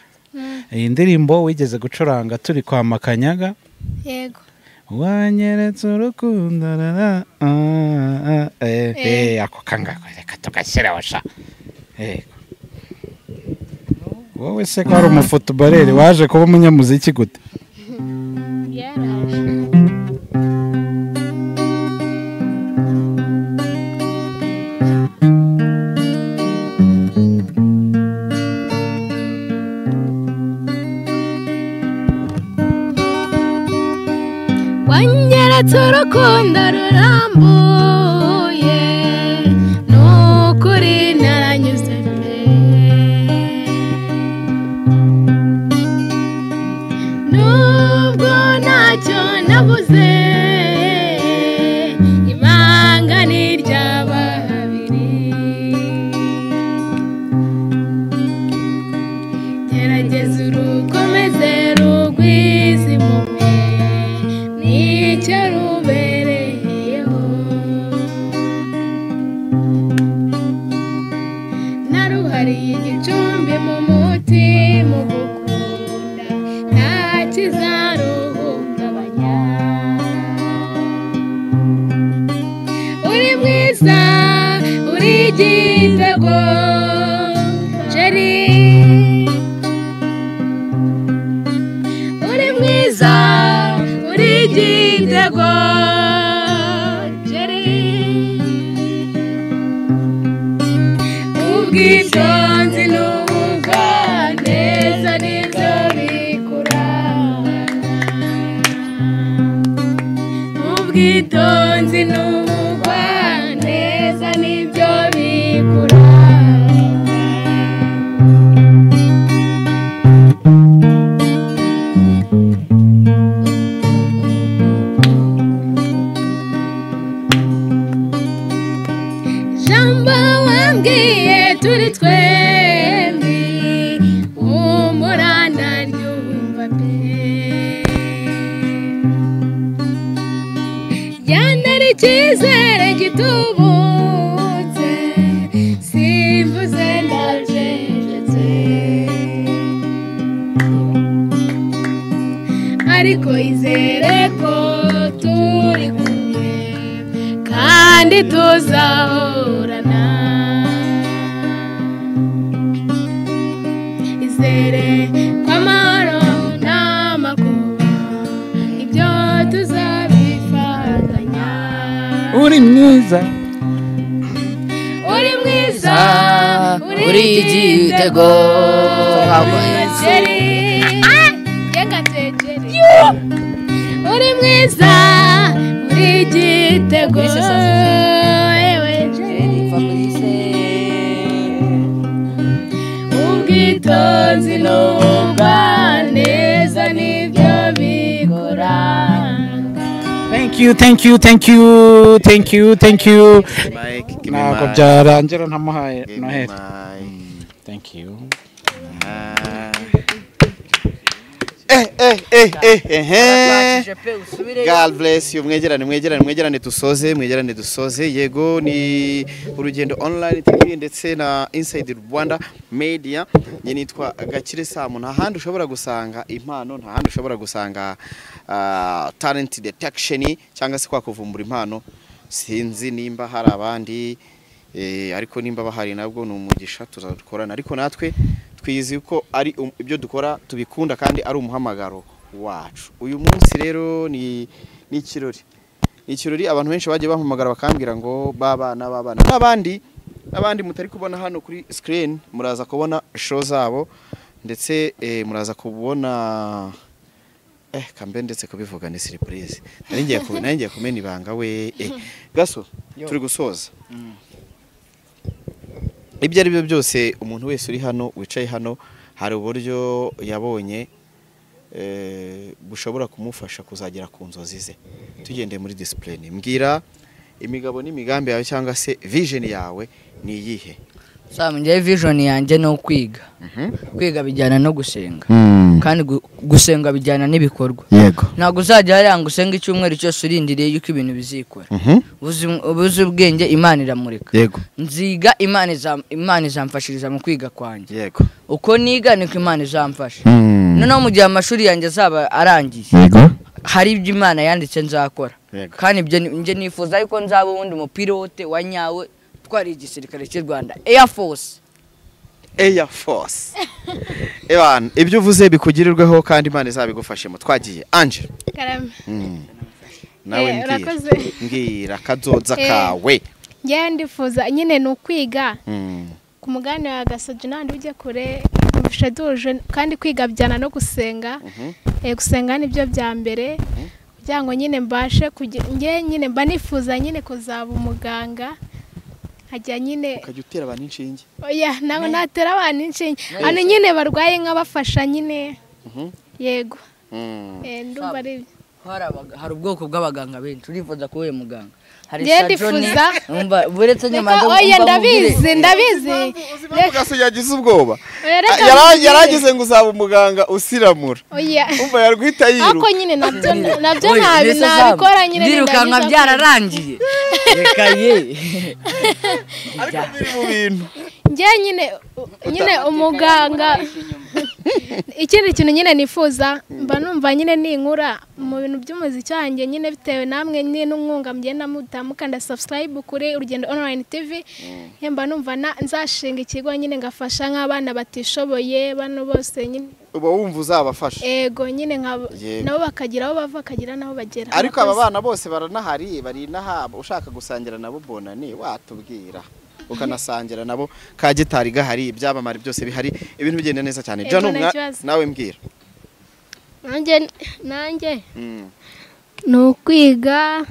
Iyi ndirimbo wigeze gucuranga turi kwa Makanyaga. Yego. Wanyeretse urukundo ako kangako reka tugashyiraho sha. Wowe se ko ari umufotobarere waje kuba umunyamuziki gute? Wanyeretse urukundo rurambuye, nukuri naranyuze pe. Nubwo ntacyo nabuze, ibanga ni iry'ababiri. Gerageza urukomeze rugwize impuhwe, nicyo rubereyeho. Naruhariye igicumbi mu mutima ugukunda, nta kizaruhungabanya. Uri mwiza, uri igitego, Jerry. Uri mwiza, uri igitego, Jerry. Ubwitonzi n'ubugwaneza nibyo bikuranga. Ubwitonzi n'ubugwaneza nibyo bikuranga. Jambo wambwiye turi twembi, umuranda ryumva pe. Yantera icyizere gitubutse, simvuze ndacecetse. Ariko izere ko turi kumwe kandi tuzahorana. Izere ko amahoro n'amakuba ibyo tuzabifatanya. Uri mwiza, uri mwiza, uri igitego. Uri mwiza, uri igitego. Ewe ubwitonzi n'ubugwaneza nibyo bikuranga. Thank you, thank you, thank you, thank you, thank you. Ntabwo byarangira ntamuhaye Noheli. Thank you. God bless you. Mwegerane, mwegerane, mwegerane dusoze, mwegerane dusoze. Yego, ni Urugendo Online TV ndetse na Inside Rwanda Media. Njye nitwa Gakire Samu. Nta handi ushobora gusanga impano, nta handi ushobora gusanga talent detection cyangwa se kwa kuvumbura impano. Sinzi nimba hari abandi, ariko nimba bahari nabwo ni umugisha tuzadukorana, ariko natwe twizi ko ari ibyo dukora tubikunda kandi ari umuhamagaro wacu. Uyu munsi rero ni ikirori, ni ikirori abantu benshi bagiye bampamagara bakambwira ngo babana babana n'abandi mutari kubona hano kuri screen, muraza kubona show zabo ndetse muraza kubona kambe ndetse kubivuga ni surprise. Nari ngiye kumena ibanga we. Gaso turi gusoza. Ibyo ari byo byose umuntu wese uri hano wicaye hano hari uburyo yabonye bushobora kumufasha kuzagera ku nzozi ze. Tugendeye muri discipline, mbwira imigabo n'imigambi yawe cyangwa se vision yawe ni iyihe? Sam, njye vision yanjye no kwiga. Kwiga bijyana no gusenga. Kandi gusenga bijyana n'ibikorwa. Yego. Ntabwo uzajya hariya ngo usenge icyumweru cyose urindiriye yuko ibintu bizikora. Ubuze ubwenge Imana iramurika. Yego. Nziga Imana izamfashiriza mu kwiga kwanjye. Yego. Uko niga niko Imana izamfasha. Noneho mu gihe amashuri yanjye azaba arangiye, Yego, hari ibyo Imana yanditse nzakora. Kandi ibyo nje nifuza yuko nzaba uwundi mupilote wa nyawe twari igisirikare cy'u Rwanda, Air Force. Air Force. Ewan, ibyo uvuze bikugirirweho kandi Imana izabigufashemo. Twagiye Angel. Karame. Nawe mbwira kazoza kawe. Ngiye ndifuza nyine ni ukwiga. Ku mugani wa Gasogi nandi ujye kure mfashe kandi kwiga byana no gusenga. Gusenga nibyo bya mbere. Kugira ngo nyine mbashe ngiye nyine mba nifuza nyine kuzaba umuganga. Hajya nyine ukajya utera abantu inshinge. Oya, nawe natera abantu inshinge. Hano nyine barwaye nk'abafasha nyine. Yego. Ndumva ari hari ubwoko bw'abaganga benshi. Urifuza kuba uyu muganga? Hari ndifuza. Umva buretse nyuma oya ndabizi ndabizi. Gaso yagize ubwoba. Yaragize ngo uzaba umuganga usiramura. Oya. Umva yarwita yiruka. Ako nyine nabyo nabikora nyine ndirukanka byararangiye. Reka ye. Ariko biri mu bintu. Nge nyine umuganga. Ikindi kintu nyine nifuza mba numva nyine ninkura mu bintu by'umuziki wanjye nyine bitewe namwe nyine n'umwunga mugenda mutamukanda subscribe kuri Urugendo Online TV, mba numva nzashinga ikigo nyine ngafasha nk'abana batishoboye bano bose nyine. Uba wumva uzabafasha? Ego nyine nabo bakagira aho bava bakagira naho bagera. Ariko aba bana bose baranahari bari nahaba, ushaka gusangira nabo bonane watubwira. Ukanasangira nabo ka gitari gahari, ibyamamare byose bihari, ibintu bigenda neza cyane. Jano nawe mbwira. Nanjye ni ukwiga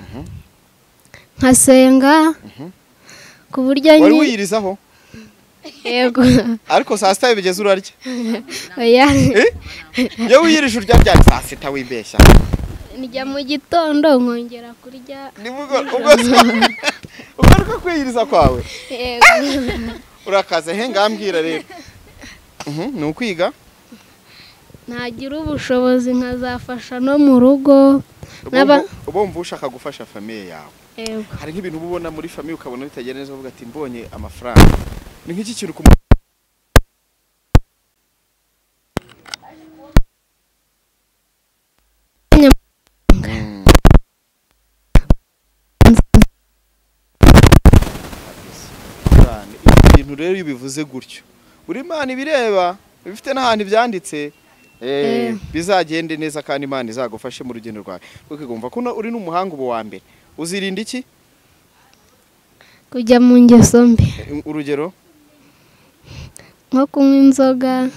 nkasenga ku buryo wari wiyirizaho. Yego. Ariko saa sita bigeze urarya? Oya. Iyo wiyirije urya ryari saa sita wibeshya? Njya mu gitondo nkongera kurya. Ubwo kwiyiriza kwawe? Yego. Urakaze he ngambwira rero. Ni ukwiga? Nagira ubushobozi nkazafasha no mu rugo. Ubumva ushaka gufasha famille yawe. Hari nk'ibintu ubona muri famille ukabona bitagenda neza uvuga ati mbonye amafaranga. Ni nk'iki kintu ku ibintu rero iyo bivuze gutyo buri Imana ibireba bifite n'ahantu byanditse bizagende neza kandi Imana izagufashe mu rugendo rwawe. Ukigumva ko uri n'umuhanga ubu wa mbere. Uzirinda iki? Kujya mu ngeso mbi. Urugero? Nko kunywa inzoga.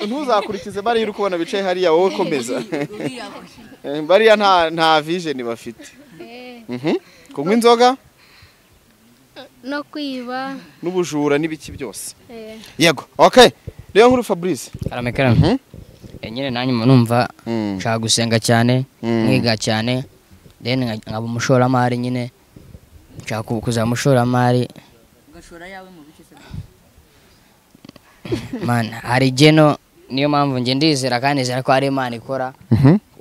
Ntuzakurikize bariya uri kubona bicaye hariya wowe komeza. Bariya nta vision bafite. Kunywa inzoga? No kwiba. N'ubujura n'ibiki byose. Yego. Okay. Rero nkuru Fabrice. Karame. Nyine nanjye numva nshaka gusenga cyane, mwiga cyane, then nkaba umushoramari nyine. Nshaka kuzaba umushoramari. Ugashora yawe mu bice se. Man, hari geno niyo mpamvu nge ndizera kandi nizera ko ari Imana ikora.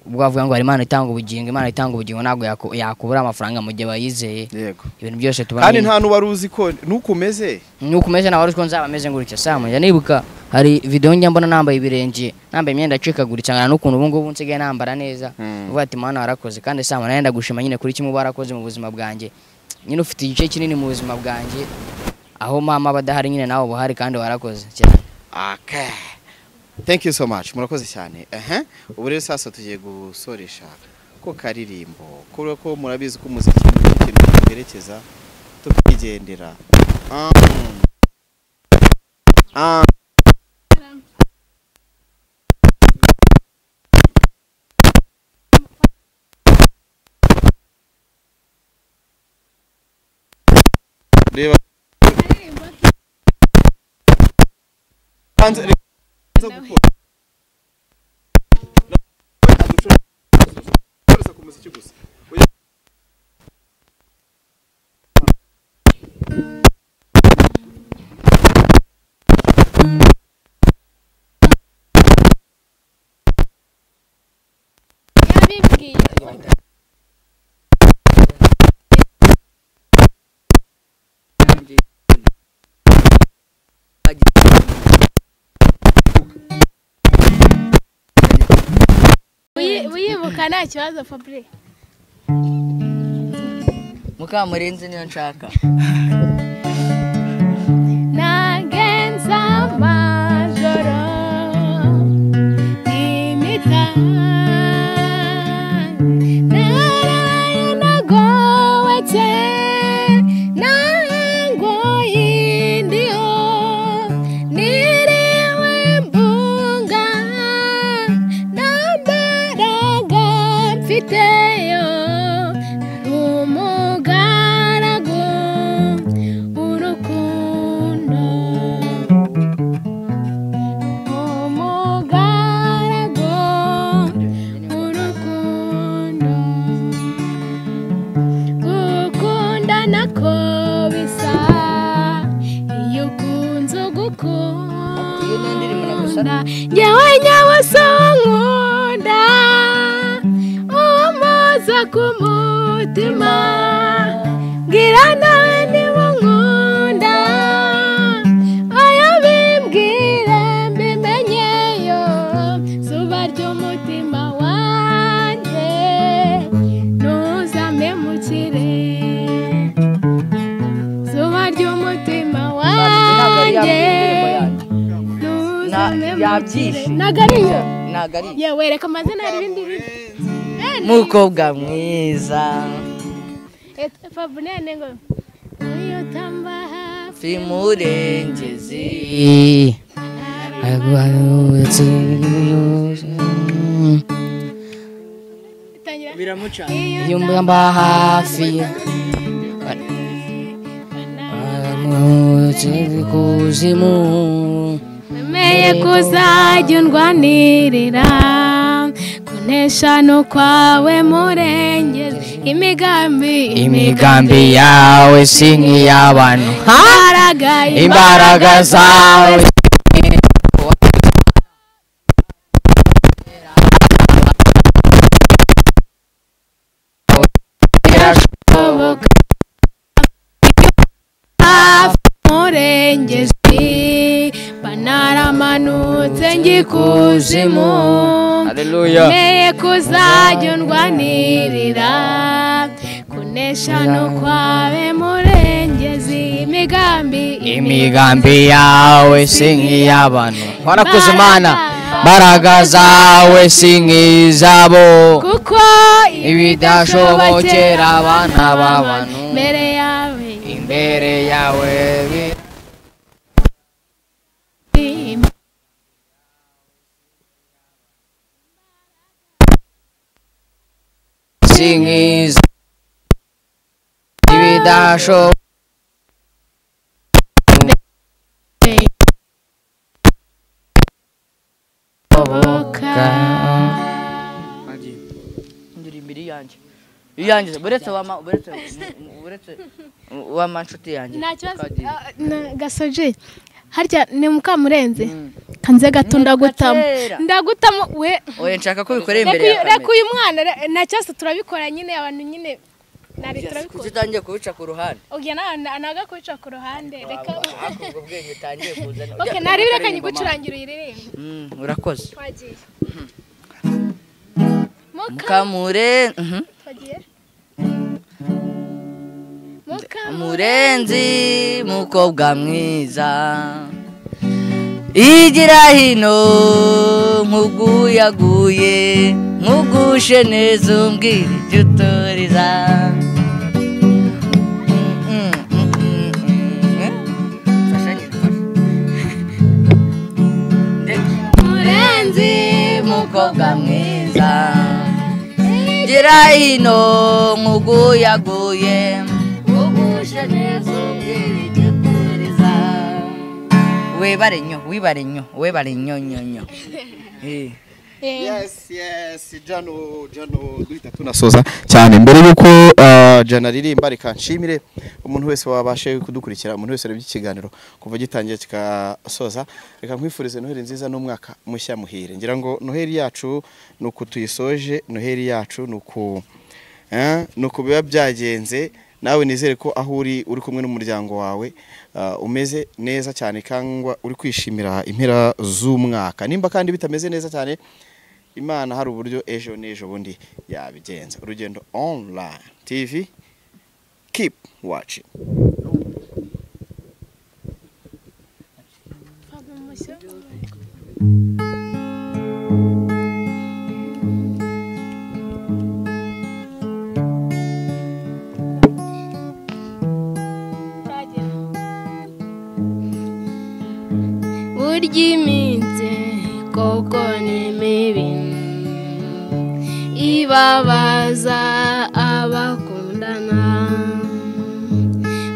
Ubwo avuga ngo hari Imana itanga ubugingo, Imana itanga ubugingo ntabwo yakubura amafaranga mu gihe bayizeye. Yego. Ibintu byose tubona. Kandi nta nuwari uzi ko nukumeze. Nukumeze na wari uzi ko nzaba meze ngurutse samu. Njya nibuka hari video njya mbona nambaye ibirenge, nambaye imyenda acikaguritse ngana n'ukuntu ubu ngubu nsigaye nambara neza. Uvuga ati Mana warakoze kandi samu naye ndagushima nyine kuri kimwe warakoze mu buzima bwanjye. Nyine ufite igice kinini mu buzima bwanjye aho mama badahari nyine nawe buhari kandi warakoze cyane. Okay. Thank you so much. Murakoze cyane. Ubu rero sasa tugiye gusoresha ko karirimbo. Kubera ko murabizi ko umuziki ni ikintu kiberekeza tukigendera. Reba Wibuka nta kibazo Fabrice. Mukamurenzi niyo nshaka. Nagenza amajoro imita naraye nagowetse nangoye ndiho niriwe mbunga nambaraga mfiteyo umugaragu urukundo umugaragu urukundo gukunda nako bisa iyo ukunze ugukunda ngewe nyawe so nkunda umuza ku mutima mbwira nawe niba unkunda oya bimbwire mbimenyeyo zuba ry'umutima wanjye ntuzamemukire zuba ry'umutima wanjye ntuzamemukire. Nagariyo yewe reka amazina hari ibindi bintu. Mukobwa mwiza Fabunene ngo uyu tamba hafi murengezi biramuca yumba hafi kuzimu Meye kuzajya undwanirira kunesha no kwawe murengezi imigambi yawe si nk'iy'abantu imbaraga zawe birashoboka murengezi banaramanutse ngikuzimu. Haleluya. Meye kuzajya undwanirira kunesha no kwawe murengezi imigambi yawe si nk'iy'abantu. Warakoze Mana, imbaraga zawe si nk'izabo, kuko ibidashobokera abana b'abantu imbere yawe imbere yawe si nk'iza ibidashoboka Ndirimbo yanjye iyanjye buretse wama buretse wama nshuti yanjye nta kibazo. Gasoje harya ni Mukamurenzi kanze gato ndagutamo ndagutamo we oye nshaka ko bikoreye imbere ya kamera. Reka uyu mwana nta kibazo turabikora nyine abantu nyine nari turabikora. Kuki utangiye kubica ku ruhande? Oya naga kubica ku ruhande reka ubwo bwenge utangiye kuzana. Okay nari reka nyigucurangira uyiririmbe. Urakoze. Twagiye Mukamure twagiye Murenzi mukobwa mwiza igira hino nkuguyaguye nkugushe neza umbwira ibyo utoriza. Murenzi mukobwa mwiza igira hino nkuguyaguye nkugushe neza umbwira ibyo utoriza. Webare nyo wibare nyo webare nyo nyo nyo. Yes yes Jano duhita tunasoza cyane mbere yuko Jano aririmba reka nshimire umuntu wese wabashe kudukurikira, umuntu wese arebye ikiganiro kuva gitangiye kikasoza. Reka nkwifurize Noheli nziza n'umwaka mushya muhire. Ngira ngo Noheli yacu nuko tuyisoje, Noheli yacu nuko nuko biba byagenze. Nawe nizere ko aho uri uri kumwe n'umuryango wawe umeze neza cyane kangwa uri kwishimira impera z'umwaka. Nimba kandi bitameze neza cyane, Imana hari uburyo ejo n'ejo bundi yabigenza. Urugendo Online TV, keep watching. Burya iminsi koko ni mibi ibabaza abakundana,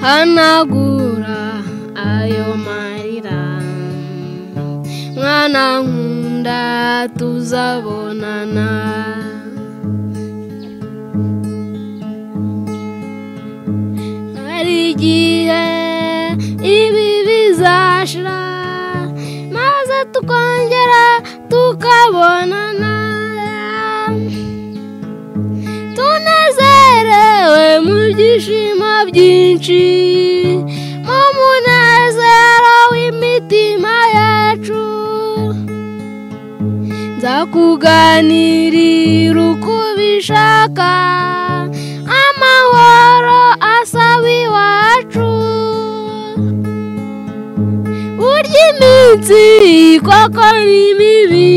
hanagura ayo marira mwana nkunda tuzabonana. Hari igihe ibi bizashira maze tukongera tukabonana, tunezerewe mu byishimo byinshi, mu munezero w'imitima yacu. Nzakuganirira uko ubishaka, amahoro asaba iwacu. Burya iminsi koko ni mibi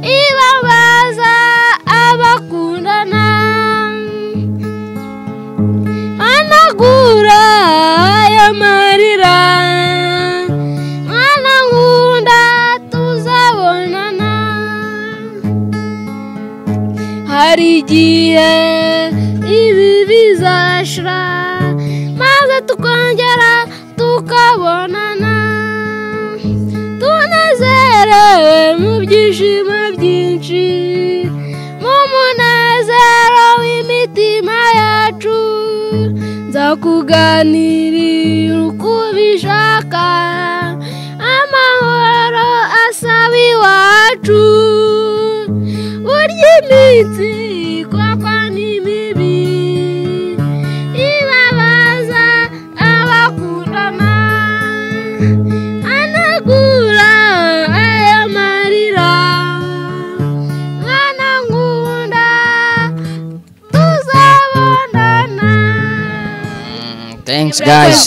ibabaza abakundana. igihe ibi bizashira maze tukongera tukabonana tunezerewe mu byishimo byinshi mu munezero w'imitima yacu nzakuganirira uko ubishaka amahoro asaba iwacu burya iminsi koko ni mibi ibabaza abakundana anagura aya marira mwana nkunda tuzabonana. Thanks guys.